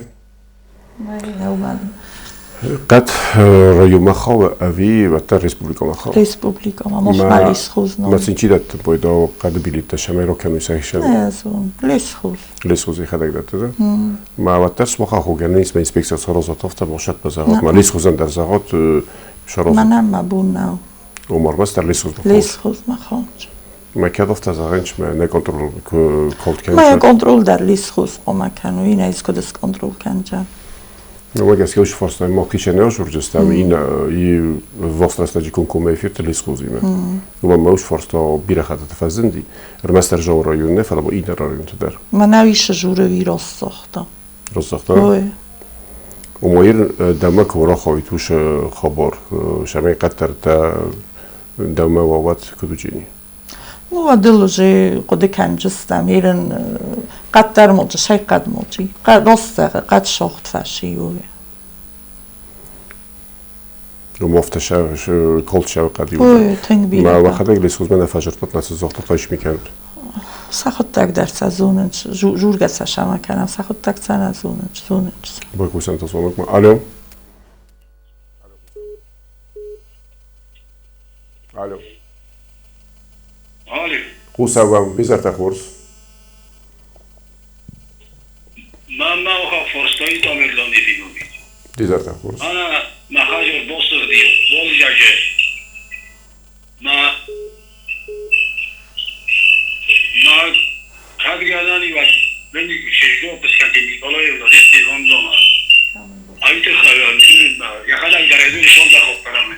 Хъӕд районмӕ хауы ӕви уӕддӕр республикӕмӕ хауы? Республикӕмӕ, махмӕ лесхоз Ма сын чи дӕтты бойда хъӕды билеттӕ сӕмӕй ракӕной сӕхицӕн? Нӕ, зон, лесхоз. Лесхоз йӕхӕдӕг дӕтты, да? Ма уӕддӕр сымах ахуыргӕнӕн ис, ма инспекция саразат афтӕ, башатмӕ зӕгъат, ма лесхозӕн дӕр зӕгъат, саразат. Мӕнӕн мӕ бон нӕу. Ома ӕрмӕстдӕр лесхозмӕ Лесхозмӕ хауынц. Ма кӕд афтӕ зӕгъӕн, ма нӕ контрол код кӕныс? Ма контрол дӕр лесхоз хъуамӕ кӕной, нӕ искуыд сконтрол кӕнджа. Уымӕ гӕсгӕ уыцы фарстайы мах хицӕн нӕ ӕвзурдзыстӕм иннӕ и ввахс рӕстӕджы комкоммӕ эфирты лесхозимӕ. Уымӕн ма уыцы фарста бирӕ хӕттыты фӕзынди, ӕрмӕстдӕр Зауы районы нӕ, фӕлӕ ма иннӕ районты дӕр. Мӕнӕ исы журы уи растзагъта. Растзагъта? Ой. Ома ир дӕмӕ куы рахауид уыцы хабар, цӕмӕй къаддӕр дӕ дӕумӕ уӕвӕт куыд уыджини? Ну, адыл уже хъуыды кӕнджыстӕм, ерын къаддӕр моджы, сӕйхъӕд моджи, ростзӕгъы, къад сохт фӕси уый. Умовта колт шав къади. Ой, тынг бирӕ. Ма уӕхӕдӕг лесхозмӕ нӕ фӕзырдтат, нӕ цы зохтат айшми кӕнут? Сӕхуыдтӕг дӕр сӕ зонынц, жургӕ сӕ сама кӕнӕм, сӕхуыдтӕг сӕ нӕ зонынц, зонынц. Байхъусӕнтӕ зонӕг ма. Алло. Алло. Алло. Хъусӕвӕм, бизӕртӕ хорз. Мама оха форстои Тамерлан Ефимович. Бизӕртӕ хорз. Ана махажор босырди, болжаже. Ма ма кадганани ва мен шежгопс канти Николаевна дести Лондона. Айты хави яхадаг дарезун шонда хоппараме.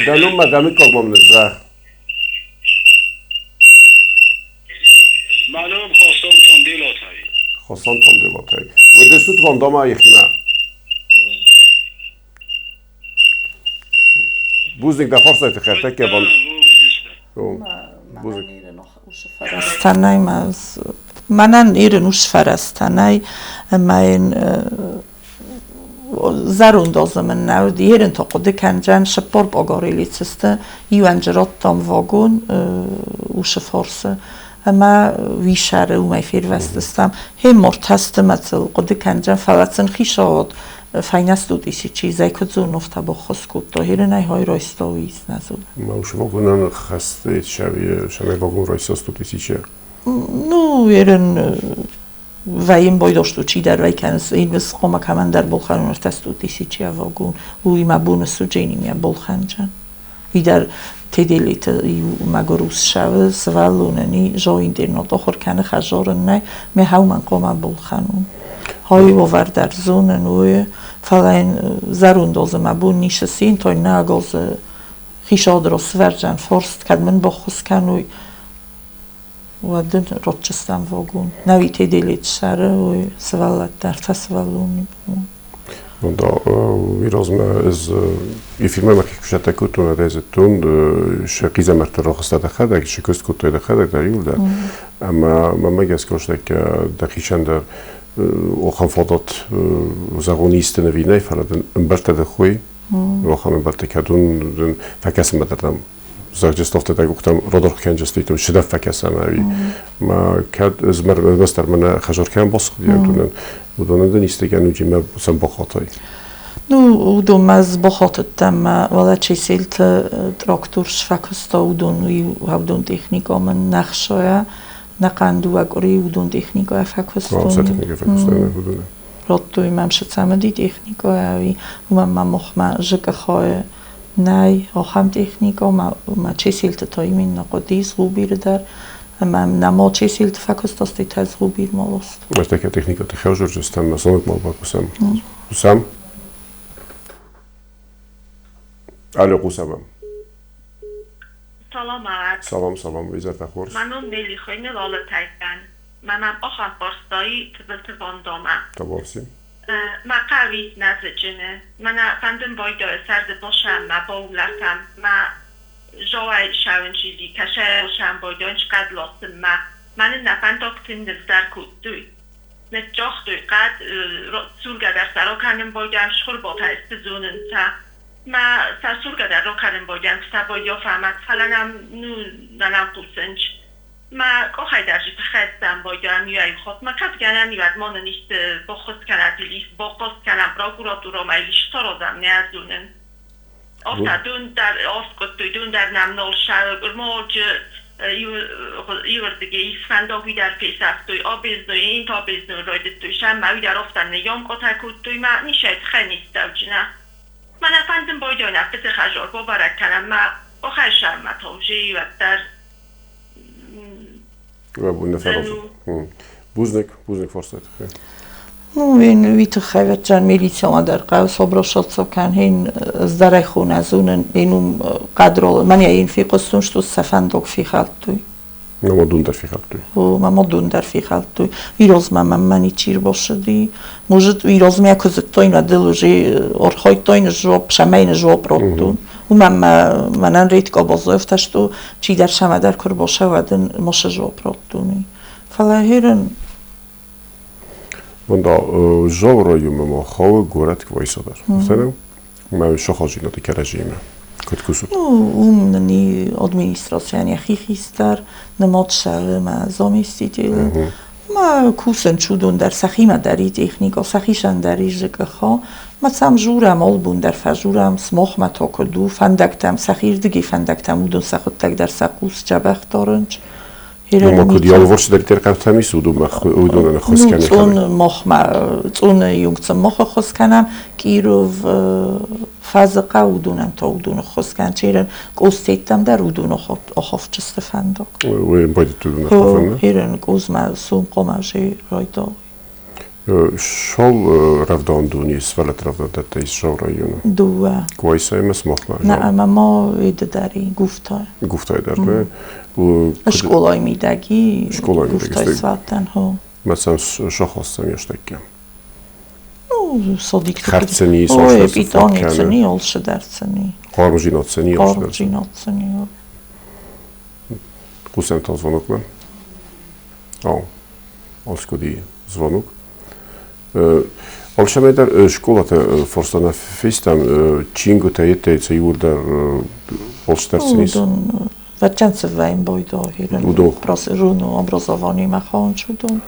Данум мадами когмом ныззах. Маном хосон тонделотай. Хосон тонделотай. Уэдэсут вандома ихима. Бузныг дӕ фарстайы тыххӕй, ӕртӕккӕ ван. Бузныг. Фӕрӕзтӕ нӕй, мӕнӕн ирын ус фӕрӕзтӕ нӕй, ӕмӕ йын зӕронд азы мын нӕ уыд. Ерын та хъуыды кӕнджӕн сыппор пъогорелицысты иуӕнджы радтам вагон усы фарсы ӕмӕ уисӕры уымӕй фервӕзтыстӕм. Хе мортӕсты мӕ цыл хъуыды кӕнджӕн, фӕлӕ сын хицауад фӕйнӕ 100 000 зӕй куыд зоновта баххуыс кодта. Херынӕй хай райста уый нӕ зоны. Ма усы вагонӕн хӕст шаве вагон райста 100 000. Ну, ерын вайын бойдошту чидӕр вай кӕныс, инвес хома камандар болханун 300 000 вагон. Уый ма боны суджени мя болханджан. Видар теделит мӕгуыр ус шавы сывӕллонӕн жо интернат ахуыр кӕны хӕжорын нӕй, ме хӕумӕн хъуамӕ болханун. Хай овӕрдӕр зонын уый, фӕлӕ йын зӕронд азы мӕ бон ницы син, той нӕ агозы хисадрос свӕрджан форст, кӕд мын баххуыс кӕной, уӕд ын ротчыстӕм вагон. Нӕуи теделит сӕры, уый сывӕллӕттӕ, ӕртӕ сывӕллоны. Да, размӕ ӕз ефирмӕ мӕхи куыстӕттӕ кодтон, ӕрӕзыдтон, сӕ хъизӕмӕртты рохста дӕхӕдӕг, сӕ куыст кодтой дӕхӕдӕг дӕр иуылдӕр. Ӕмӕ мӕмӕ гӕсгӕ дӕхицӕн дӕр охӕн фадат зӕгъон исты ӕви нӕй, фӕлӕ дын ӕмбӕлттӕ дӕ хой, охӕн ӕмбӕлттӕ кӕдон дын фӕкӕсынмӕ дӕр дӕм зӕгъджыстофтӕ дӕ къухтӕм родорх кӕнджыститым сыдӕ фӕкӕсӕм ӕви. Ма кӕд ӕз мӕстӕр мӕнӕ хӕзор кӕм басыгъди, уыдонӕн дын исты гӕнуджи мӕ сӕм бахатай. Ну, уыдон мӕ ӕз бахатыдтӕн мӕ уӕлӕ Чеселты трактор сфӕкуыста, уыдон уый техникӕ мын нӕ хсайа, нӕ хъӕн дыууӕ къуыри уыдон техникӕйӕ фӕкуыстон. Техникӕ фӕкуыстай, уыдоны. Радтой мӕм сыцӕмыди техникӕ, ӕви уымӕн мӕ мохмӕ зыкъыхайы нӕй ахӕм техникӕ, мӕ Чеселты та именно хъуыди Згъубиры дӕр. Ӕмӕ нӕма Чеселты фӕкуыста, стӕй та Згъубирмӕ ласт. Ӕртӕккӕ техникӕты хӕвзӕрджыстӕм, мӕ соныг мал бакусӕм. Хъусӕм? Алло, хъусӕм. Саламат. Салам, салам, изӕртӕ хорз. Маном Нели хойны Лалатайкан. Манам охан форстаи тыбылты вандома. Таборси. Ма хъавит нӕзыджыны. Мана фӕндын бойдо сӕрды бошам ма боулатам. Ма жоай шауынчили кашэ шам бойдон шкадлосын ма. Манын на фӕндок тыннывзар куттуй. Ныччохтуй хъӕд сургӕдӕр сароканын бойдам шхурботайсты зонынца. Ма са сургӕдӕр роканын бойдам кса бойофамат, фӕлӕ нӕм ну нӕм хъусынч. Ма къохайдаржи тыххӕстӕм бойдам юай хот. Ма кӕд гӕнӕн ивад монын исты боххуыс кӕнат или боххуыс кӕнӕм прокуратуром или сорозам не азунын. Офта дундар оскоттуй дундар нам нол молж иуырдыге исфӕндог видар фесӕфтуй абезной инт абезной райдыдтой шам ма видар офтан не йомкотакуттуй ма нишайт хӕнистӕвджына. Мана фӕндын бойдойна фыцы хӕжор бобарак кӕнӕм ма охайшам ма товжи иваттар. Бузныг, бузныг фарстайы тыххӕй. Ну, ен уый тыххӕй вӕтджан милициямӕ дӕр хъӕуы соброшотсо кӕн, хин здарай хуназунын, ен ум кадрол, мӕн я ин фехъуыстон, что сӕ фӕндог фехӕлдтой. Ма дун дӕр фехӕлдтой. Ма дун дӕр фехӕлдтой. Уый размӕ мӕм ма ничи ӕрбацыди. Может, уый размӕ куы зыдтой, уӕд уже архайдтой жуап, сӕмӕй жуап радтон. Уымӕн мӕнӕн редко бозоевтӕ что чидӕр сӕмӕдӕр куы рбосӕуӕд ын мосы жоп роттуни. Фӕлӕ херын Ванда Жаврайуме ма хауы горӕт Квайса дӕр. Афтӕ нӕу? Мӕ сахазинаты кӕрӕдзиимӕ. Куыд кусут? Ну, ум ныни администрациян йӕхи хистӕр, нымад сӕвы мӕ заместитель. Ма кусӕн чудон дӕр сӕхимӕ дӕр и техника, сӕхисӕн дӕр и ЖКХ. Ма цам журам, олбун дӕр фӕжурам, смохмӕ то куыд у, фӕндӕгтӕм, сӕхирдыги фӕндӕгтӕм уыдон сӕхуыдтӕг дӕр сӕ хъус дзӕбӕх дарынц. Ну, ма куыд ялварс дӕр хъӕутӕм ис, уыдонӕн ӕххуыс кӕны? Цъун мохмӕ, цъуны юнгцын мох ӕххуыс кӕнӕм, Киров фӕзыхъӕ уыдонӕн та уыдон ӕххуыс кӕнӕм. Черен къостеттӕм дӕр уыдон оховчысты фӕндаг. Уый байдыдтой уыдон ӕххуыс? Херен къозмӕ сум хъомӕ райдой. Шол рӕвдауӕндони сывӕллӕтты рӕвдауӕндӕттӕ ис Жау районы? Дыууӕ. Куайсайы ӕмӕ Смохмӕ? Нӕ, ӕмӕ ма Эды дӕр и, Гуфтай. Гуфтай дӕр, не? Скъолай мидӕги, Гуфтай сваттӕн, хо. Мӕцӕн сахассам ястӕккӕ. Ну, садик. Хӕрдцӕни, Ой, питони цӕни, олшы дӕр цӕни. Хъармжинад цӕни, олшы дӕр. Хъармжинад цӕни. Хъусӕм та звонокмӕ. Ау, алскуди звонок. Алшамӕй дӕр скъолаты форстана фестӕм чингуытӕ йедтӕй иуылдӕр олсдӕр цынис. Вачанцеваем бойдо Удон. Руну образование махаон чудон.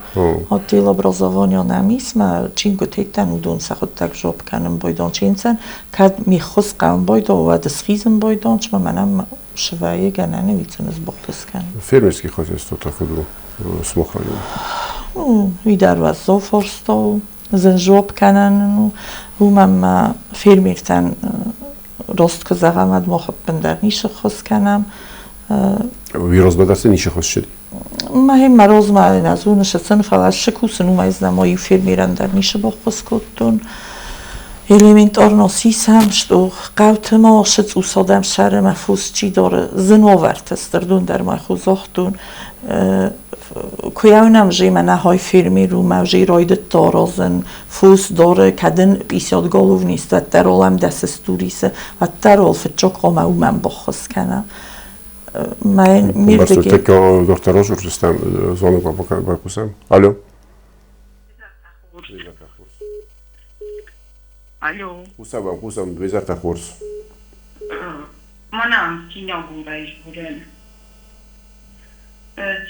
Отдел образования нам ис, ма чингуытеттӕн уыдон сӕхуыдтӕг жоп кӕнын бойдон чинцӕн, кӕд миххуыс хъӕуын бойдо, уӕд схизын бойдон, чма мӕнӕм шывайы гӕнӕны вицын сбохтыс кӕнын. Фермерский хозяйство такуду Смох районы. Ну, уый дӕр уӕззау фарста у, зын жоп кӕнӕн у. Уымӕн ма фермертӕн рост куы зӕгъӕм, уӕд мах ӕппындӕр ницы ххуыс кӕнӕм. Уый розмӕ дӕр сын ницы ххуыс ссыди? Мӕхимӕ розмӕ нӕ зоны сыцын, фӕлӕ цы кусын, уымӕй знӕм иу фермерӕн дӕр ницы баххуыс кодтон. Элементарно сисӕм, что хъӕуты ма сыцъус адӕм сӕры мӕ фос чи дары, зын уавӕрты стырдон дӕр ма хозахтон. Куы йӕ же мӕнӕ хай фермер у, мӕ же райдыдта аразын, фос дары, кӕд ын 50 голов не уӕддӕр ол ӕм дӕсы стурисы, уӕддӕр ол фыццаг хъуамӕ уымӕн баххуыс кӕна. Мӕ мирдыги... Доктор Ожуржистан звонок байхъусӕм. Алло. Алло. Хъусӕм, хъусӕм, двезӕртӕ хорз. Мӕнӕ Синагурӕй журӕн.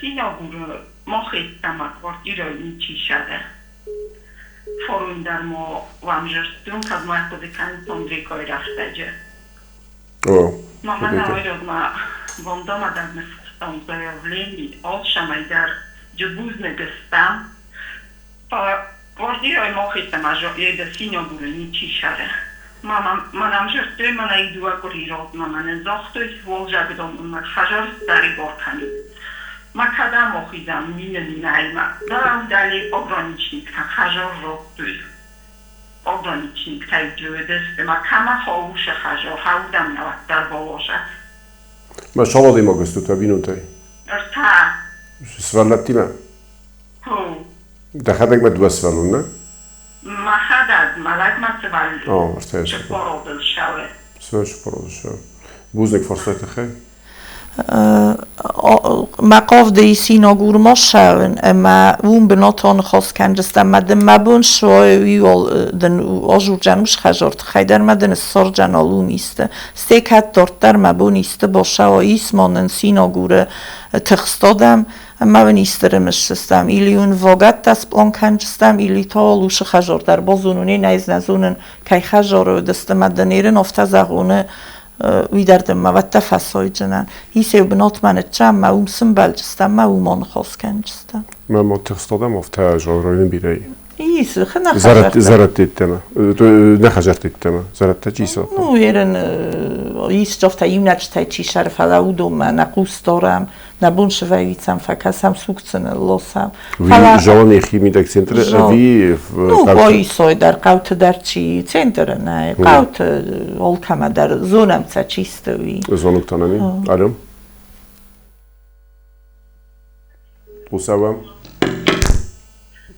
Синагуры махеттӕмӕ квартирӕ ничи сӕры. Форун дӕр ма вамжырстун, кӕд ма хъуыды кӕныс Андрейкайы рӕстӕджы. Ма мӕнӕ айразмӕ Вандамӕ дӕр ныффыстам заявлени, алцӕмӕй дӕр джыбузныг стӕм. Фӕлӕ квартирӕйы махеттӕмӕ йедӕ Синагуры ничи сӕры. Мӕнӕм жырдтой, мӕнӕ дыууӕ къуыри размӕ мӕнӕн загътой, уалзӕгдон мӕ хӕдзар ссӕрибар кӕнут. Ма кӕдӕм ахизӕм минын нӕймӕ. Дӕлӕ пограничниктӕ хӕдзар радтой. Пограничниктӕй джыдысты, ма кӕмӕ хаусы хӕдзар, хаудӕм нӕуӕддӕр баласат. Ма цал адӕймаг стут уӕ бинонтӕй? Ӕртӕ. Сывӕллӕттимӕ? Хо. Дӕхӕдӕг ма дыууӕ сывӕллон, нӕ? Мӕхӕдӕг, мӕ лӕг ма сывӕллон. О, ӕртӕ. Цыппородыл ссӕуы. Цыппородыл ссӕуы. Бузныг фарстайы тыххӕй. Мӕ хъавды синагур ма ссӕуын ӕмӕ уым бынатон ныхас кӕнджыстӕм, мӕ дын мӕ бон суа, уый дын ажурджан ус хӕзар тыххӕй дӕр мӕ дын ссарджан алум исты. Стӕй кӕд дарддӕр мӕ бон исты басӕуа, ис ма нын синагуры тыхст адӕм, ӕмӕ уын исты рымысдзыстӕм. Или уын вагӕттӕ сплан кӕнджыстӕм, или та лушы хӕзар дӕр базонун, нӕ нӕ зонын, кӕй хӕзар уыдысты, мӕ дын ерын афтӕ зӕгъоны, уый дӕр дын мӕ вӕттӕ фӕсойджынӕн. Исеу бынатмӕ ныццӕм, мӕ уым сымбӕлджыстӕм, мӕ уым аныхас кӕнджыстӕм. Мӕ ма тыхст адӕм афтӕ районы бирӕ Ис, Зӕрӕдтеттӕмӕ. Нӕ хӕдзӕрттеттӕмӕ. Зӕрӕдтӕ чи сӕ? Ну, ерын ис афтӕ иунӕджытӕй чи сӕры, фӕлӕ уыдонмӕ нӕ хъус дарӕм, нӕ бон сывӕйвицӕм, фӕкӕсӕм, сугцыны лосӕм. Жалан йӕхи мидӕг центры ӕви? Ну, Къоисой дӕр, хъӕуты дӕр чи центры нӕй, хъӕуты олкӕмӕ дӕр зонӕм сӕ чи сты, уый. Звонок та нӕм и? Алло. Хъусӕм.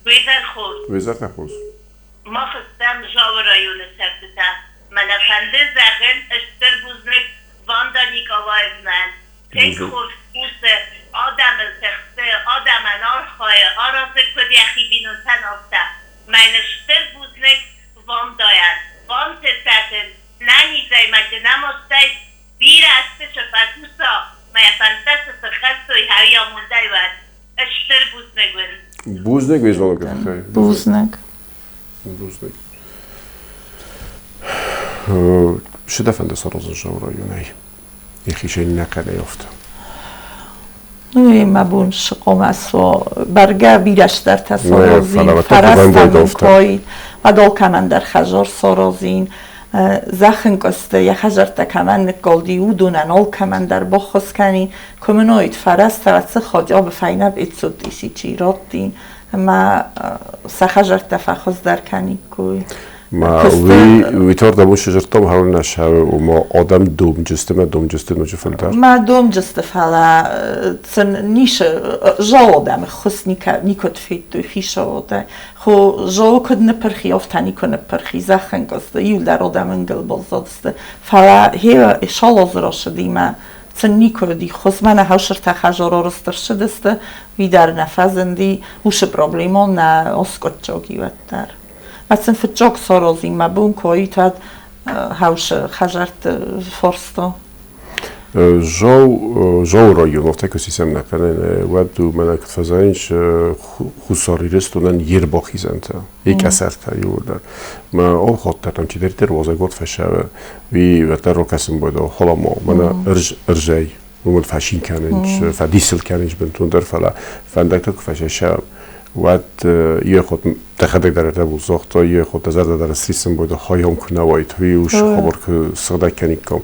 Уезӕр хорз. Уезӕртӕ хорз. Мах стӕм Жауы районы цӕрджытӕ. Мӕнӕ фӕнды зӕгъын стыр бузныг Ванда Николаевнӕн. Тынг хорз кусы, адӕмыл тыхсы, адӕмӕн архайы, аразы куыд йӕхи бинонтӕн, афтӕ. Мӕнӕ стыр бузныг Вандайӕн. Бантысӕд ын нӕнизӕй мӕ нӕмастӕй бирӕ азты цы фӕкуса, мӕ йӕ фӕндтӕ цы сыххӕссой, хӕри амондӕй уӕд. Стыр бузныг уын. Бузныг уе тыххӕй. Бузныг. Бузныг. Шы дӕ фӕнды саразын Зауы районӕй? Йӕхицӕй нӕ кӕнӕй афтӕ. Ну, мӕ бон сыкъомӕ со бӕргӕ бирӕ стӕртӕ сорозин, фӕрӕзтӕ кой, адол кӕмӕндӕр хӕзор сорозин, зӕххынкъуысты йӕ хӕзӕрттӕ кӕмӕн ныккалди, уыдонӕн алкӕмӕн дӕр баххуыс кӕнин, куы мын уайд фӕрӕзтӕ, уӕд цы хотя бы фӕйнӕ 500 тысячи раттин, ӕмӕ сӕ хӕзӕрттӕ фӕхуыздӕр кӕниккой. Ма уый торда бушы жыртом хауна шавы ума одам домджысты ма домджысты ноджы фылдӕр. Ма домджысты, фӕлӕ сын нишы жолодам ххуыс никуыд федтой хисаодӕй. Хо жол куыд ныппырхи, офта никуы ныппырхи, зӕххӕнкъуысты, иуылдӕр одам ӕнгыл баззадысты. Фӕлӕ хе шалозыросыдимӕ сын никуы уыди ххуыс. Мӕнӕ хӕусыртӕ хӕзорорысты рсыдысты, уый дӕр нӕ фӕзынди, уыцы проблемон нӕ оскъуыдджоги уӕддӕр. Ма сын фыццаг сорозин мӕ бон коитад хаусы хӕзӕртты форсто. Жау район афтӕ систем нӕ кӕнӕн, уӕд мӕнӕ куыд фӕзӕгъынц, Хуссар Ирыстонӕн йе рбахизӕнтӕ, йе къӕсӕртӕ иууылдӕр. Мӕ алхатт дӕр чидӕриддӕр уазӕгуат фӕсӕвы, уый уӕддӕр ракӕсын байдайы халамо, мӕнӕ ӕрзӕй, уымӕн фӕцин кӕнынц, фӕдисыл кӕнынц бынтондӕр, фӕлӕ фӕндӕгтӕ куы фӕсӕсӕм, уӕд йе хот дӕхӕдӕг дӕр ӕрдӕбон загъта, йе хот дӕ зӕрдӕ дӕр сриссын байдайы, хайам куы нӕ уайд, уый ус хабар куы сыгъдӕг кӕниккам.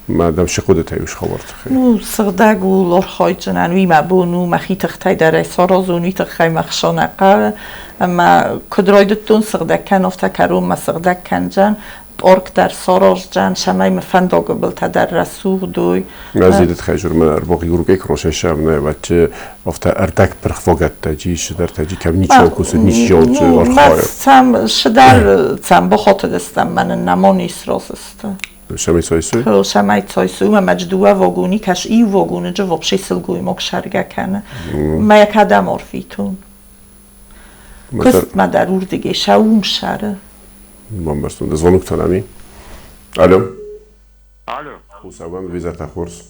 Мӕ дӕм цы хъуыдытӕ ис хабар тыххӕй? Ну, сыгъдӕг у лорхойджынӕн, уый мӕ бон у, мӕхи тыхтӕй дӕр ӕй саразон, уый тыххӕй мӕ хсонӕ хъӕуы. Ӕмӕ куыд райдыдтон сыгъдӕг кӕн, афтӕ кӕронмӕ сыгъдӕг кӕнджӕн, парк дӕр сараздзӕн, цӕмӕй мӕ фӕндагы былтӕ дӕр рӕсугъд уой. Мӕ тыххӕй журмӕ ӕрбахъигургӕй крошесӕм нӕ вӕтчы афтӕ ӕрдӕг пырх вагӕттӕ чи сыдӕртӕ чи кӕм ничи кусы, ничи архайы. Цам сыдӕр цам бахатыдыстӕм, мӕнӕн нӕмон исрозысты. Шамай цойсуй? Шамай цойсуй, ма мӕ дыууӕ вагони кӕс иу вагоны джы вообще сылгоймаг сӕргӕ кӕны. Мӕ кӕдӕм арвитон? Куыстмӕ дӕр уырдыгӕй сӕ уым сӕры. Бамбӕрстон. Звонок та нами. Алло. Алло. Хусауан визата хорз.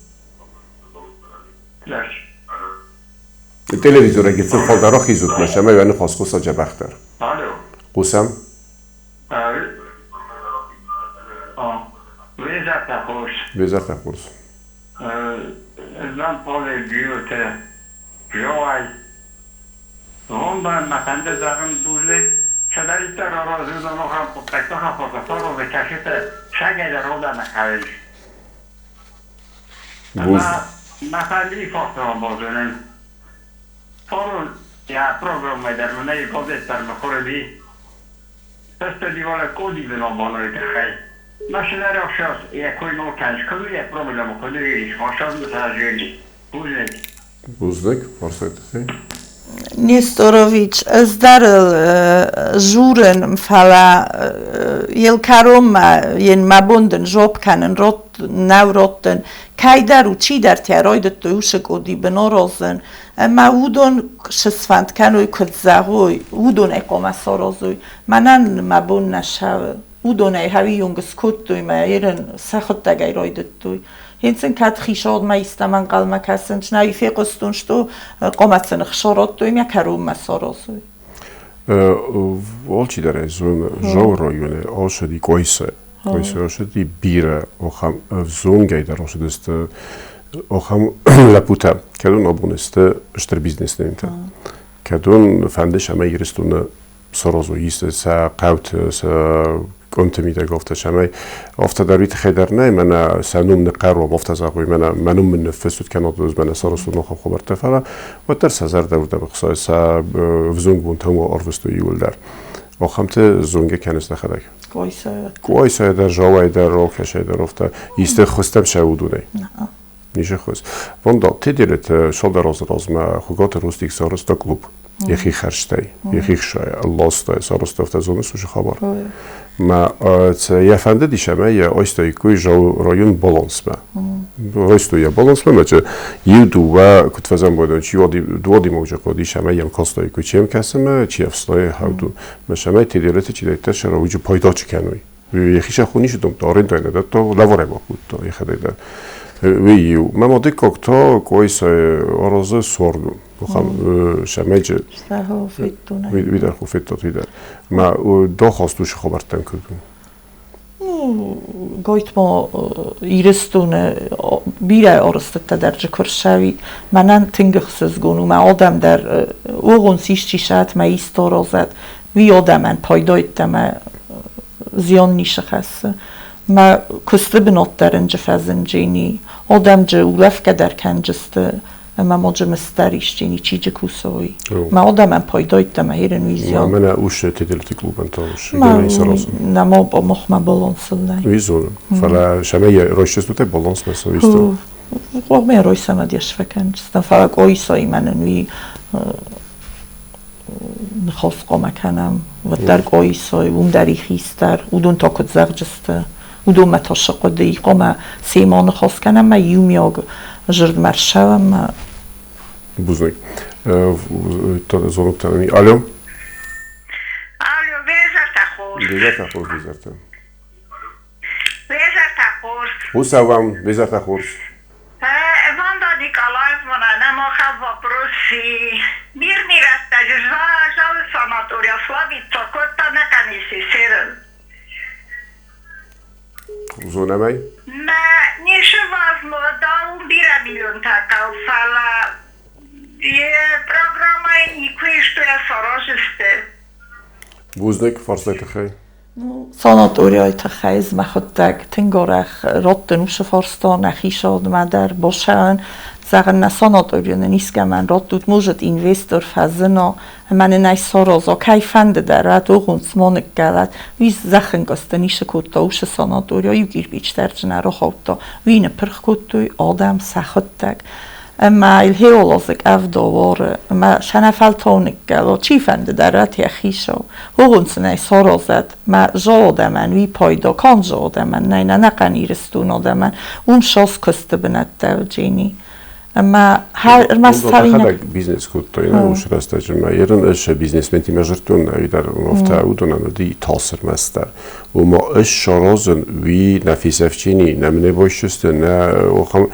Телевизорӕй гыццыл фалдӕр ахизут, мӕ сӕмӕй уӕ ныхас хъуса дзӕбӕхдӕр. Алло. Хъусӕм? Визата хорз. Визата хорз. Замполе Гюте. Жоай. Гъомбӕн мӕ фӕнды зӕгъын бузныг, цыдӕриддӕр аразы, уыдон ахӕм хъуыддӕгтӕ фӕфӕры кӕцытӕ сагӕй родӕмӕ хауынц. Буз. Мӕ фӕнды фарстамӕ базонын. Фарон йӕ программӕ дӕр мын ӕй газет дӕр мыхуырыди. Фестивале Кодивы тыххӕй. Машинӕ рахсас йӕ кой нал кӕныс, куыд йӕ проблема, куыд ис, хасаз мысажени. Бузныг. Бузныг, фарстай тыххӕй. Нестороvics, ӕз дӕр ыл журын, фӕлӕ йыл кӕронмӕ йын мӕ бон дын жоп кӕнын рот нӕу роттын. Кӕйдӕр у чидӕртӕ райдыдтой уыцы къоди бынорозын, ӕмӕ уыдон сысфӕнд кӕной, куыд зӕгъой, уыдонӕй хъуамӕ саразой. Мӕнӕн мӕ бон нӕ сӕуы. Уыдонӕй хӕрийонг скодтой мӕ ерын сӕхуыдтӕгӕй райдыдтой. Хенцен кӕд хисаудмӕ истӕмӕ ӕнхъӕлмӕ кӕсынц, нӕ фехъуыстон, что хъуамӕ сын ӕхсарадтой мӕ кӕронмӕ саразой. Алчидӕр ӕй зоны, Жауы районы ӕрцыди Къуайса. Къуайса ӕрцыди бирӕ ахӕм ӕвзонгӕй дӕр ӕрцыдысты ахӕм лӕппутӕ, кӕдон абон сты стыр бизнесментӕ. Кӕдон фӕнды, цӕмӕй Ирыстоны саразой исты сӕ хъӕуты, сӕ къуымты мидӕг афтӕ, цӕмӕй афтӕ дӕр уый тыххӕй дӕр нӕй, мӕнӕ сӕ ном ныхъхъӕр уӕм, афтӕ зӕгъой, мӕнӕ мӕ ном мын ныффыссут, кӕнӕ мӕнӕ саразон ахӕм хабӕрттӕ, фӕлӕ уӕддӕр сӕ зӕрдӕ уырдӕм ӕхсайы, сӕ взонг бонтӕм арвыстой иууылдӕр. Ахӕмты зонгӕ кӕныс дӕхӕдӕг? Къуайсайӕ. Къуайсайӕ дӕр, Жауӕй дӕр, Рокӕсӕй дӕр афтӕ. Исты хуызтӕм сӕ уыдонӕй? Ницы хуыз. Вон да, Тедерет цалдӕр азы размӕ Хуыгаты Ростик сарӕзта клуб. Йӕхи хӕрзтӕй, йӕхи ластай, сарӕзта зоныс уыцы хабар. Ма йӕ фӕндыдис ӕмӕ йӕ айстаиккой район балансмӕ. Райстой йӕ балансмӕ, ӕмӕ иу дыууӕ куыд фӕзӕмбӕлдӕн, чи дыууӕ адӕймаджы хъуыдис ӕмӕ йӕм кастаиккой, чи йӕм кӕсы ӕмӕ чи ӕфснайы хауд. Ӕмӕ сӕмӕй Теделеты чидӕриддӕр сӕ рауиджы пайда чи кӕной. Йӕхи сӕ хонис домдта, арендӕйы нӕ дӕтта, лӕварӕй бакодта йӕхӕдӕг дӕр. Уый иу. Мӕ мадыккаг та Къуайсайы аразы суардон. Сӕмӕджы уый дӕр федтат, уый дӕр. Мӕ дахаст уыцы хабӕрттӕм куыд у? Ну, гойтмо Ирыстоны бирӕ арӕзтӕдтӕ дӕр джы куы рцӕуид. Мӕнӕн тынг ӕхсызгон у, мӕ адӕм дӕр уогъон исчи сӕт, мӕ исторозӕт, уый адӕмӕн пайдайдта мӕ зиан ницы хӕссы. Мӕ куысты бынат дӕр ын джы фӕзынджени, адӕм джы улӕфгӕ дӕр кӕнджысты, ӕмӕ моджы мыстӕр исчени чиджы кусой. Мӕ адӕмӕн пайдайдта мӕ ерын уый зиан. Мӕнӕ ус Теделеты клубӕн та ус Нӕма мохмӕ балансыл нӕй. Уый зонын. Фӕлӕ сӕмӕ ройсчестутӕ балансмӕ цӕуисты. Хъуамӕ ройсӕмӕ дес фӕкӕнджыстӕм, фӕлӕ къоисой мӕнӕн уый ныхас хъуамӕ кӕнӕм. Уӕддӕр къоисой, уым дӕр и хистӕр, уыдон та куыд зӕгъджысты, уыдонмӕ та цы хъуыды и, хъуамӕ семӕ ныхас кӕнӕм ӕмӕ иумиаг зырдмӕ ӕрцӕуӕм. Бузныг. Звонок Алло. Алло, везартӕ хорз. Везартӕ хорз, везартӕ. Везартӕ хорз. Усавам, везартӕ хорз. Ванда Николаевна, намаха вопросы. Мирный рӕстӕджы залы санатория Славица кодта на комиссии серын. Зонӕм ӕй? Мӕ не сывӕллон уым бирӕ миллионтӕ хъӕуы, фӕлӕ йӕ программӕйы никуы исты сараздзысты. Бузныг фарстай тыххӕй. Санаторийы тыххӕй ӕз мӕхуыдтӕг тынг арӕх раттын уыцы фарста нӕхи садмӕ дӕр босӕн. Зӕгъын, нӕ санаторийы нын искӕмӕн раттут, может, инвестор фӕзына ӕмӕ нын ӕй сараза, кӕй фӕнды дӕр уӕд, уыгъон цыма ныккӕлӕд. Уый зӕххӕнгӕстӕ ницы кодта уыцы санаторийӕ, иу кирпич дӕр дзы нӕ рахаудта. Уый ныппырх кодтой адӕм сӕхуыдтӕг. Ӕмӕ йыл хеолозы къӕвда уары, ӕмӕ сӕнӕфӕлтау ныккӕла, чифӕнды дӕр уӕд йӕхицау. Уыгъон сын ӕй саразӕд, мӕ зоодӕмӕн уый пайда, канд зоодӕмӕн нӕй, ӕнӕхъӕн Ирыстон адӕмӕн, уым сос куысты бынӕттӕ уыджени. Ӕмӕ ӕрмӕст Цӕуинаг бизнес кодтой, нӕ уыцы рӕстӕджы ма ерын ӕз сӕ бизнесментимӕ дзырдтон, ӕви дӕр афтӕ уыдонӕн уыди тасырмӕстӕр. Ома ӕз саразын уый нӕ фесӕфчени, нӕ мын бойсчысты, нӕ охам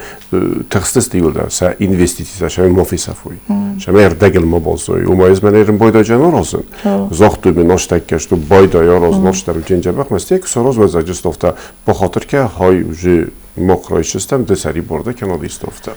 тыхстысты иуылдӕр сӕ инвестицитӕ сӕ ма фесӕфой. Сӕ ӕрдӕгыл ма баззой. Ома ӕз мӕн ерын бойдаджы аразын. Загътой мын астӕккӕ, что байдай араз, наштӕр дженджабах, мастек сараз вазаджыстовта бахатыркӕ хай уже мокройчыстӕм ды сӕриборда кӕнадистовта.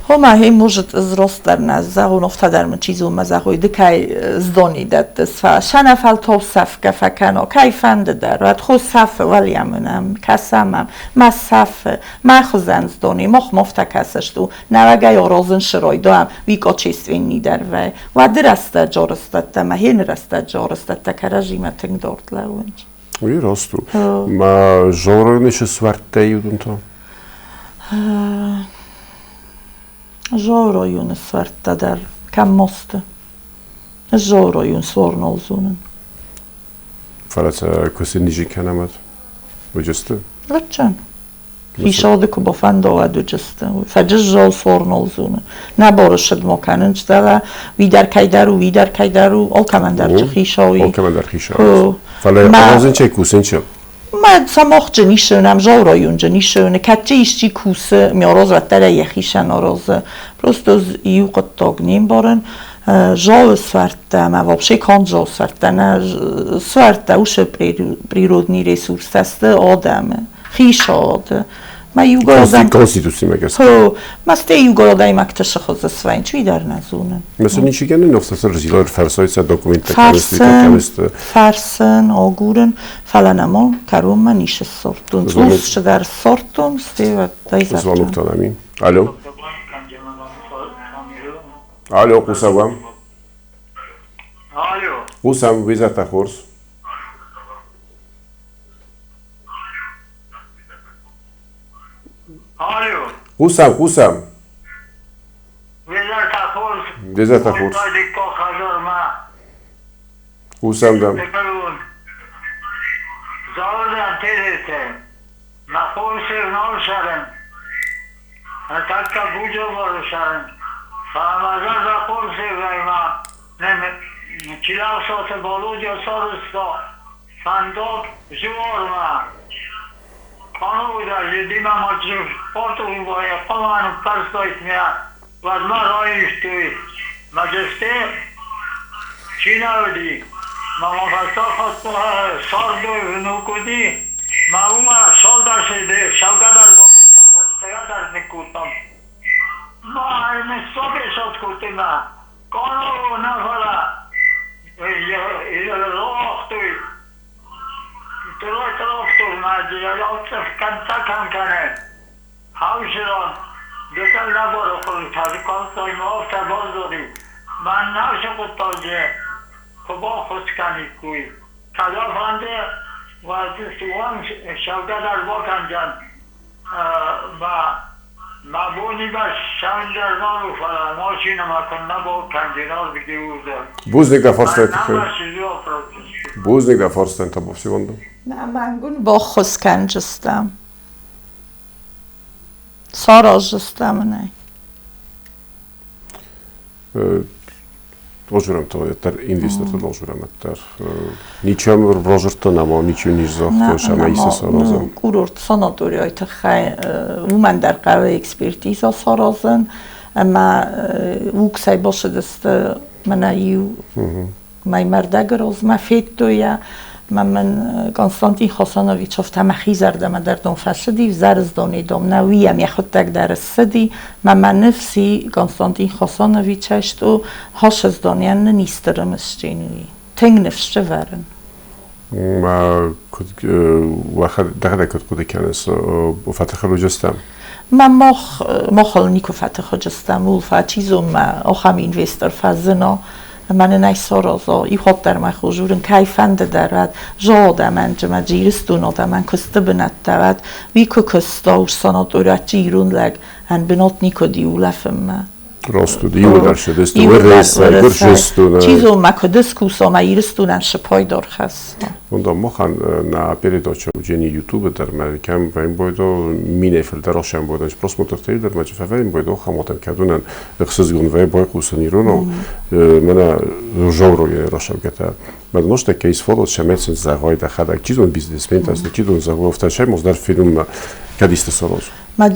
Хома хи может зростерна загъуновтадармы чизумма загъуй ды кӕй здони дӕттыс, фӕ сӕнӕфӕлтау сӕфгӕ фӕкӕно, кӕй фӕнды дӕр, уӕд хо сӕфы уӕлйамынӕм, кӕсӕмӕм, ма сӕфы, ма хуызӕн здони, мох мофта кӕсӕсту, нӕуӕгӕй орозын сыройдоам, уый кочественни дӕр вӕй. Уӕды рӕстӕджы орыстӕттӕ ӕмӕ хены рӕстӕджы орыстӕттӕ кӕрӕдзимӕ тынг дорд лӕууынц. Уый раст у. Ма Жоройны суӕрттӕй уыдон та? Жоройуны суӕрттӕ дӕр кӕм мосты. Жоройун суорнол зонын. Фӕлӕ сӕ куы снижи кӕнӕм, уыджысты? Лӕччан. Хисады куы бафӕнда, уӕд уыджысты. Фӕджыззол суорнол зоны. Нӕ борысыд мо кӕнын, стӕлӕ уый дӕр кӕйдӕр у, уый дӕр кӕйдӕр у, алкӕмӕн дӕр чи хицау и. Алкӕмӕн дӕр хицау. Фӕлӕ аразын чи кусын чи? Ма самохджын исön, жаурайунджын исön, кӕдчи исчи кусы, ми орозвӕттӕрӕ йӕхицӕн орозы. Просто иу хъуыддаг не мбарын, жалы суӕрттӕ ӕмӕ вообще канд жал суӕрттӕ нӕ, суӕрттӕ уыцы природный ресурстӕ сты адӕмы, хицауады. Ма иугай адӕм... Конституцимӕ гӕсгӕ. Ма стӕй иугай адӕймӕгты сыхуызы свӕййынц, уый дӕр нӕ зонын. Mesela ничигӕнӕн офсӕр зилар фӕрсой сӕ документтӕ Фӕрсын, фӕрсын, агурын, фӕлӕ нӕма кӕронмӕ ницы ссардтон. Цъус цыдӕр ссардтон, стӕй уӕд Звонок та Алло. Алло, хъусӕм. Алло. Хъусӕм, визӕтӕ хорз. Алло. Хъусӕм, хъусӕм. Визӕтӕ хорз. Визӕтӕ хорз. Хъусӕм дӕм. Дзауырдӕм Теретӕ, мӕ хъомсер нал сӕрын, ныртӕккӕ Буджовары сӕрын, фӕлӕ мӕ зӕрдӕ хъомсерӕй ма Чилӕхсаты Володя сарӕзта фӕндаг Зуармӕ. Къанауы дӕр ма спортовой хъуамӕ ныппӕрстаид мӕ, уӕдмӕ раивтой Маджесте чи нӕ уыди, ма ма фӕстаг хатт царды внук уыди, ма уымӕ цалдӕр саугӕдӕр бакодтам, фӕстӕгӕдӕр ныккодтам. Ма ныссабесат кодтой мӕ къанауы нӕ фӕлӕ рауагътой трактормӕ кӕнтӕ кӕм кӕны, Хаусерон, детал наборы хъуыдытӕ кодтой афтӕ баззади, мӕн нӕ хъуыддаджы куы баххуыс кӕниккой. Кӕд фӕнды, уӕд суан цӕугӕ дӕр бакӕндзӕн. Мӕ мӕ бонимӕ ссӕуын дӕр нал у, фӕлӕ машинӕмӕ куыннӕ бакӕндзӕн ардыгӕй уырдӕм. Бузныг дӕ фарстайы тыххӕй. Бузныг дӕ фарстайӕн, Табуф Сивонда. Мӕнгуын баххуыс кӕнджыстӕм. Сараздзыстӕм ын ӕй. Ожурам то инвесторты ожурам дӕр. Ничем рожыртта нама, ничем не загътой, сӕмӕ исы саразын. Курорт санаторийы тыххӕй уымӕн дӕр хъӕуы экспертиза саразын, ӕмӕ уксӕй басыдысты мӕнӕ иу мӕймӕрдӕг розмӕ федтой йӕ, ӕмӕ мын Константин Хасанович афтӕ мӕхи зӕрдӕмӕ дӕр дон фӕцыди, Зӕрыздони дом нӕ уийӕм йӕхуыдтӕг дӕр ссыди, мӕ мӕ ныфс и Константин Хасановичӕй, что Хасыздонӕн нын исты рымысджын уый. Тынг ныфс ӕвӕрын. Куыд дӕхӕдӕг куыд хъуыды кӕныс, фӕтыхыл уыдзыстӕм? Мӕ мах махыл никуы фӕтых уыдзыстӕм, ууыл фӕчизон мӕ ахӕм инвестор фӕзына, ӕмӕ нын ӕй сараза. Иу хатт дӕр мӕ хозурын кӕй фӕнды дӕр уӕд, зоод ӕмӕ ӕмӕ Ирыстон адӕмӕн куысты бынӕттӕ уӕд, уый куы куыста, уж санаториатчы ирон лӕг ӕн бынат никуы уыди улӕфынмӕ. Раст уыд, иуылдӕр цыдысты Уӕрӕсейы, Гуырдзыстоны. Чи зоны, ма куыд скуса, ма Ирыстонӕн цы пайда ӕрхӕсса. Онда махӕн на передача уджени YouTube дӕр мӕ кӕм вӕймбойдо минӕй фылдӕр ӕхсӕнбойдӕн просмотртӕ дӕр мӕ фӕвӕймбойдо хамотӕн кӕдунӕн ӕхсызгон вӕй байхъусын иронау мӕнӕ жовроге рашавгӕтӕ. Мӕ ностӕ кейс фолот шӕмӕцын зӕгъой дӕхӕдӕг чи зон бизнесментӕ чи зон зӕгъой офта шӕй моздӕр филммӕ кӕд исты сороз. Мӕ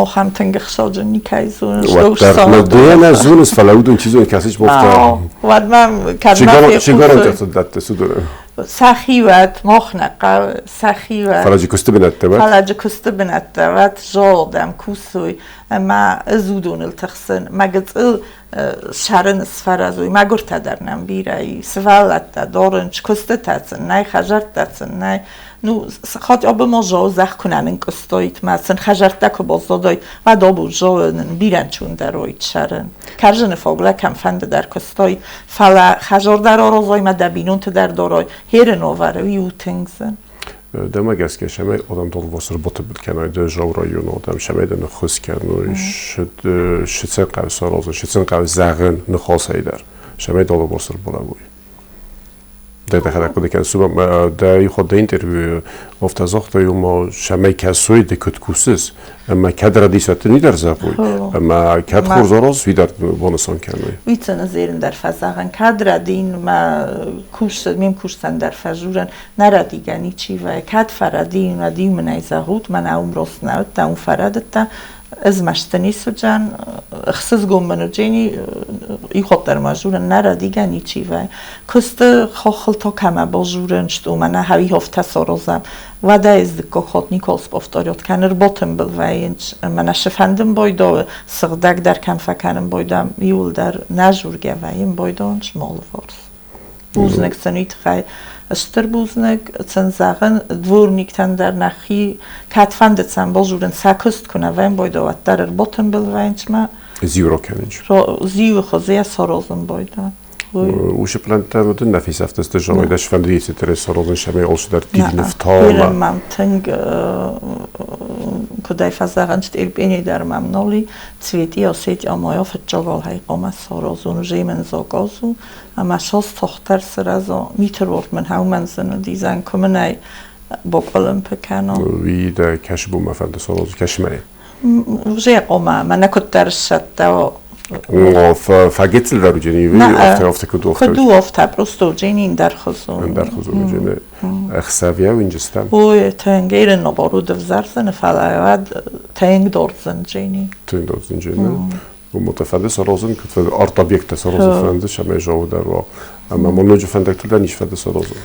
ахӕм тынг ӕхсӕвджын никӕй зонын. Уӕддӕр мӕ ды нӕ зоныс, фӕлӕ уыдон чи зоны, кӕцыч бофтӕ. Уӕд мӕм кӕд ма Чи гарантия дӕтты цыдӕр? Сӕхи уӕд, мах нӕ хъӕуы, сӕхи уӕд. Фӕлӕ куысты бынӕттӕ уӕд? Фӕлӕ куысты бынӕттӕ уӕд, зоодӕм кусой, ӕмӕ ӕз уыдоныл тыхсын. Мӕ гыцъыл сӕрын сфӕразой, мӕгуыртӕ дӕр нӕм бирӕ и, сывӕллӕттӕ дорынч, куыстытӕ сын нӕй, хӕдзӕрттӕ сын нӕй. Ну, хотя бы ма жо зӕхх куы нӕ нынкъуыстоит, ма сын хӕдзӕрттӕ куы баззадаид, уӕд абон жо нын бирӕ ӕнцондӕр уаид сӕрын. Кӕрзыны фоглӕ кӕмфӕнды дӕр куыстой, фӕлӕ хӕдзар дӕр аразой ма дӕ бинонты дӕр дарой, херын ӕвӕры, уый у тынг зын. Дӕмӕ гӕсгӕ сӕмӕй адӕм долвос работы кӕной ды жау районы адӕм сӕмӕй дӕ ныххуыс кӕной, шыцен хъӕуы саразын, шыцен хъӕуы зӕгъын ныхасӕй дӕр, сӕмӕй долвос ӕрбалӕууой. Дӕ дӕхӕдӕг хъуыды кӕныс, дӕ иу хатт дӕ интервьюйы афтӕ загътай, ома сӕмӕй кӕсой, ды куыд кусыс, ӕмӕ кӕд рӕдисӕтты ни дӕр зӕгъой, ӕмӕ кӕд хорз аразыс, уый дӕр банысан кӕной. Уый цӕны зерын дӕр фӕзӕгъын, кӕд рӕдийын мӕ кус, ме мкусцӕн дӕр фӕжурӕн, нӕ рӕдийгӕ ничи вӕййы. Кӕд фӕрӕдийын, уӕд-иу мын ӕй зӕгъут, мӕнӕ уым рост нӕ уыдтӕ, уым фӕрӕдыдтӕ, ӕз мӕсты ницы уыдзӕн, ӕхсызгон мын уыдзӕни, иу хатт дӕр ма журын, нӕ рӕдийгӕ ничи вӕййы. Куысты хохыл то кӕмӕ базурын, что мӕнӕ хӕуи сорозам. Уӕдӕ ӕз дыккаг хатт никуал сповторят кӕны, рботымбыл вӕййынц. Мӕнӕ цы фӕндын бойдоы, сыгъдӕг дӕр кӕм фӕкӕнын бойдам, иуылдӕр нӕ жургӕ вӕййын бойдоын смолыворс. Бузныг сын уый тыххӕй. Стыр бузныг сын зӕгъын, дворниктӕн дӕр нӕхи кӕдфӕнды сӕм базурын, сӕ куыст куы нӕ вӕййын бойдо, уӕддӕр ӕрботымбыл вӕййынц мӕ. Зиу ракӕнынч. Зиуы хуызы йӕ саразын бойдо. Уышы плантӕ уыдын нӕ фесӕфтысты, зӕгъой, дӕ сфӕндыди интересорозын сӕмӕй олсыдӕр тигнфтома. Мам тынг куыдӕй фӕзӕгъынц тъирпъини дӕр мам ноли цвети осети омойо фӕччогол хай къома сорозун жемен зогозу ама шос тохтар сразу митерворт мен хауманзен дизайн кумынай бокъуылымпы кӕнон. Ви дӕ кӕсы бумӕ фӕнды сорозу кӕсмӕй? Уже къома, мӕнӕ куыддӕр ссӕдта. Фагецел дӕр уджени ви офта офта куд офта. Куд офта просто уджени ндӕр хузун. Ндӕр хузун уджени. Ӕхсӕвиа уинджистан. Ой, тынг ерын оборуд взарзын, фӕлӕ уӕд тынг дордзын джени. Тынг дордзын джени. Уымӕ фӕнды саразын, куыд арт-объекттӕ саразын фӕнды, сӕмӕй жауы дӕр уа. Ӕмӕ ма ноджы фӕндӕгтыл дӕр низ фӕнды саразын.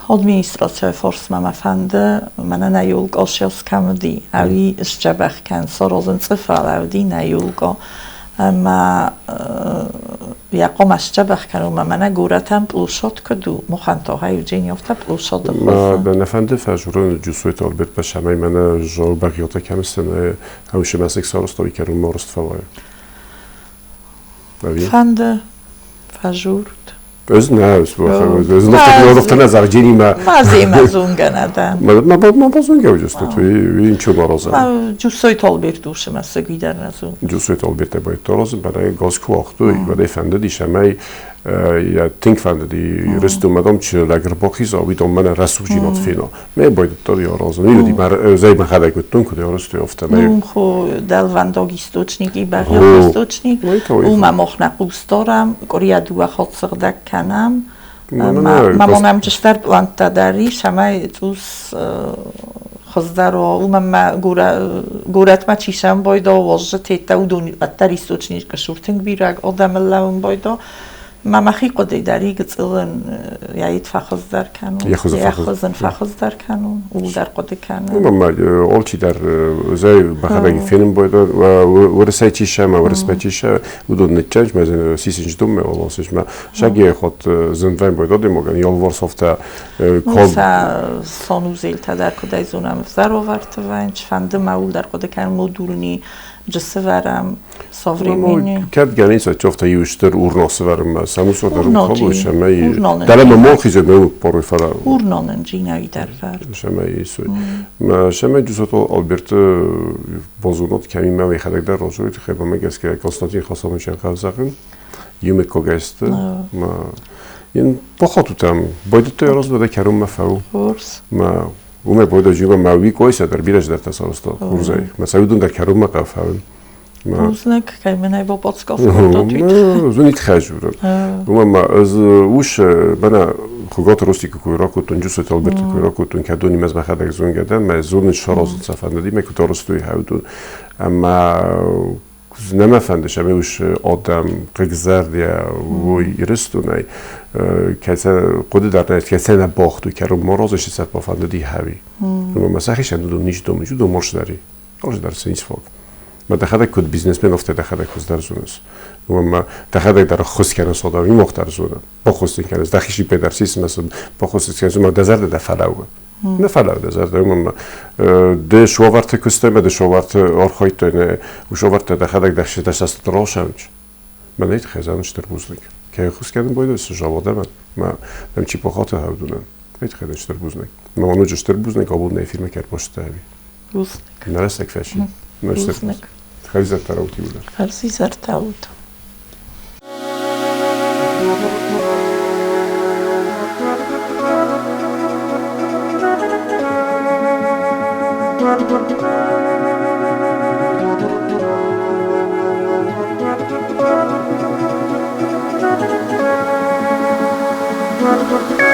Администрацияй форсмӕ мӕ фӕнды, мӕнӕ нӕ юлкъо сёс кӕм уыди, ӕви сдзӕбӕх кӕн саразын цъыфал ӕвди нӕ юлкъо. Ӕмӕ йӕ хъуамӕ сдзӕбӕх кӕнон, мӕ мӕнӕ горӕтӕн плушот куыд у, мухантохӕй Евгениовтӕ плушоты хуызы. Нӕ фӕнды фӕжурын Джусойты Альберт Пашамӕй мӕнӕ жау бӕгъиотӕ кӕм сты, хӕусы мӕсыг сарӕзта, уый кӕрон марст фӕуайы. Ӕви? Фӕнды фӕжурт. Ez ne, ez nofta ne zargeni ma. Ma zema zungana da. Ma ma ma bazunga uġustet, vi inču maroza. Ma Giustoit Albert uše ma se guidarna zu. Giustoit Albert e bojtoroz, bana gosku achtu, vad efendi di shamay ja think fende di restu madam ci la grbokhis a vidom mana rasuji not fino. Me bojttor ja roz, ni di mar zay ma khada gutun ku restu ofta me. Num khu delvandag istočnik i bagh istočnik. Uma mochna qustoram, koria dua khotsغdak kanam. Ma monam ġistar planta dari, xamaj tus хоздаро умама гуратма чишам бойдо возже тета удун аттар источник шуртинг бираг одамлаун бойдо мамахи қоди дари гцилын яит фахоздар канун яхозын фахоздар канун улдар қоди канун мама олчи дар зай бахадаги фенм бойдо ورسай чиша ма ورسма чиша удун нечанч ма сисинч думе олосиш ма шаги хот зындвайн бойдо демоган йолворсофта кол сонузелта дар кудай зунам взаровартвайн чфанды ма улдар қоди кан модулни джсварам современный кад граница чофта юштер урносварам самусо дар колу шамай далама мохизе ме порой фара урнонен джинави дар вар шамай ису ма шамай джусото Алберт бозунот ками ма вихадаг дар рожуит хеба мегеске Константин Хосович хавзагын юме когест ма ин похотутам бойдото розбеда керум ма фау ма уме бойдо жиба ма ви койса дар бираж дар тасаросто хурзай ма савидун дар керум ма қафау Buznek, kaj me naj bo podskofko Zunit хажур. Ума ма уш бана хугот рустик куйрокутун ҷусот Алберт куйрокутун кадуни маз махадаг зунгада ма зун шороз цафандади ме куторустуи хавдун. Амма нема фандеш аме уш одам қигзардия вой иристунай каса қуди дар не каса на бохту кару морозеш сат бафандади хави. Ума масахиш анду ниш дом жудо морш дари. Орш дар сенис фок. ما دخلك كنت بيزنسمان افته دخلك خز در زونس و ما دخلك در خص کردن صداوی مختار زونه با خص کردن دخیشی پدرسیس مثلا با خص کردن ما دزر ده فلاو نه فلاو دزر ده ما ده شوورت كستم ده شوورت أرخيت نه وشوورت دخلك دخش دست راشمش ما نيت خزانش تربوزنك كي خص کردن باید سجاواده من ما دم چی پخات هودونن نيت خزانش تربوزنك ما اونو جستر بوزنك ابو نه فیلم کرد باشه تاوی Buznek. نرسك فاشي Buznek. Хавизар тараути буда. Харзизар таут. Thank you.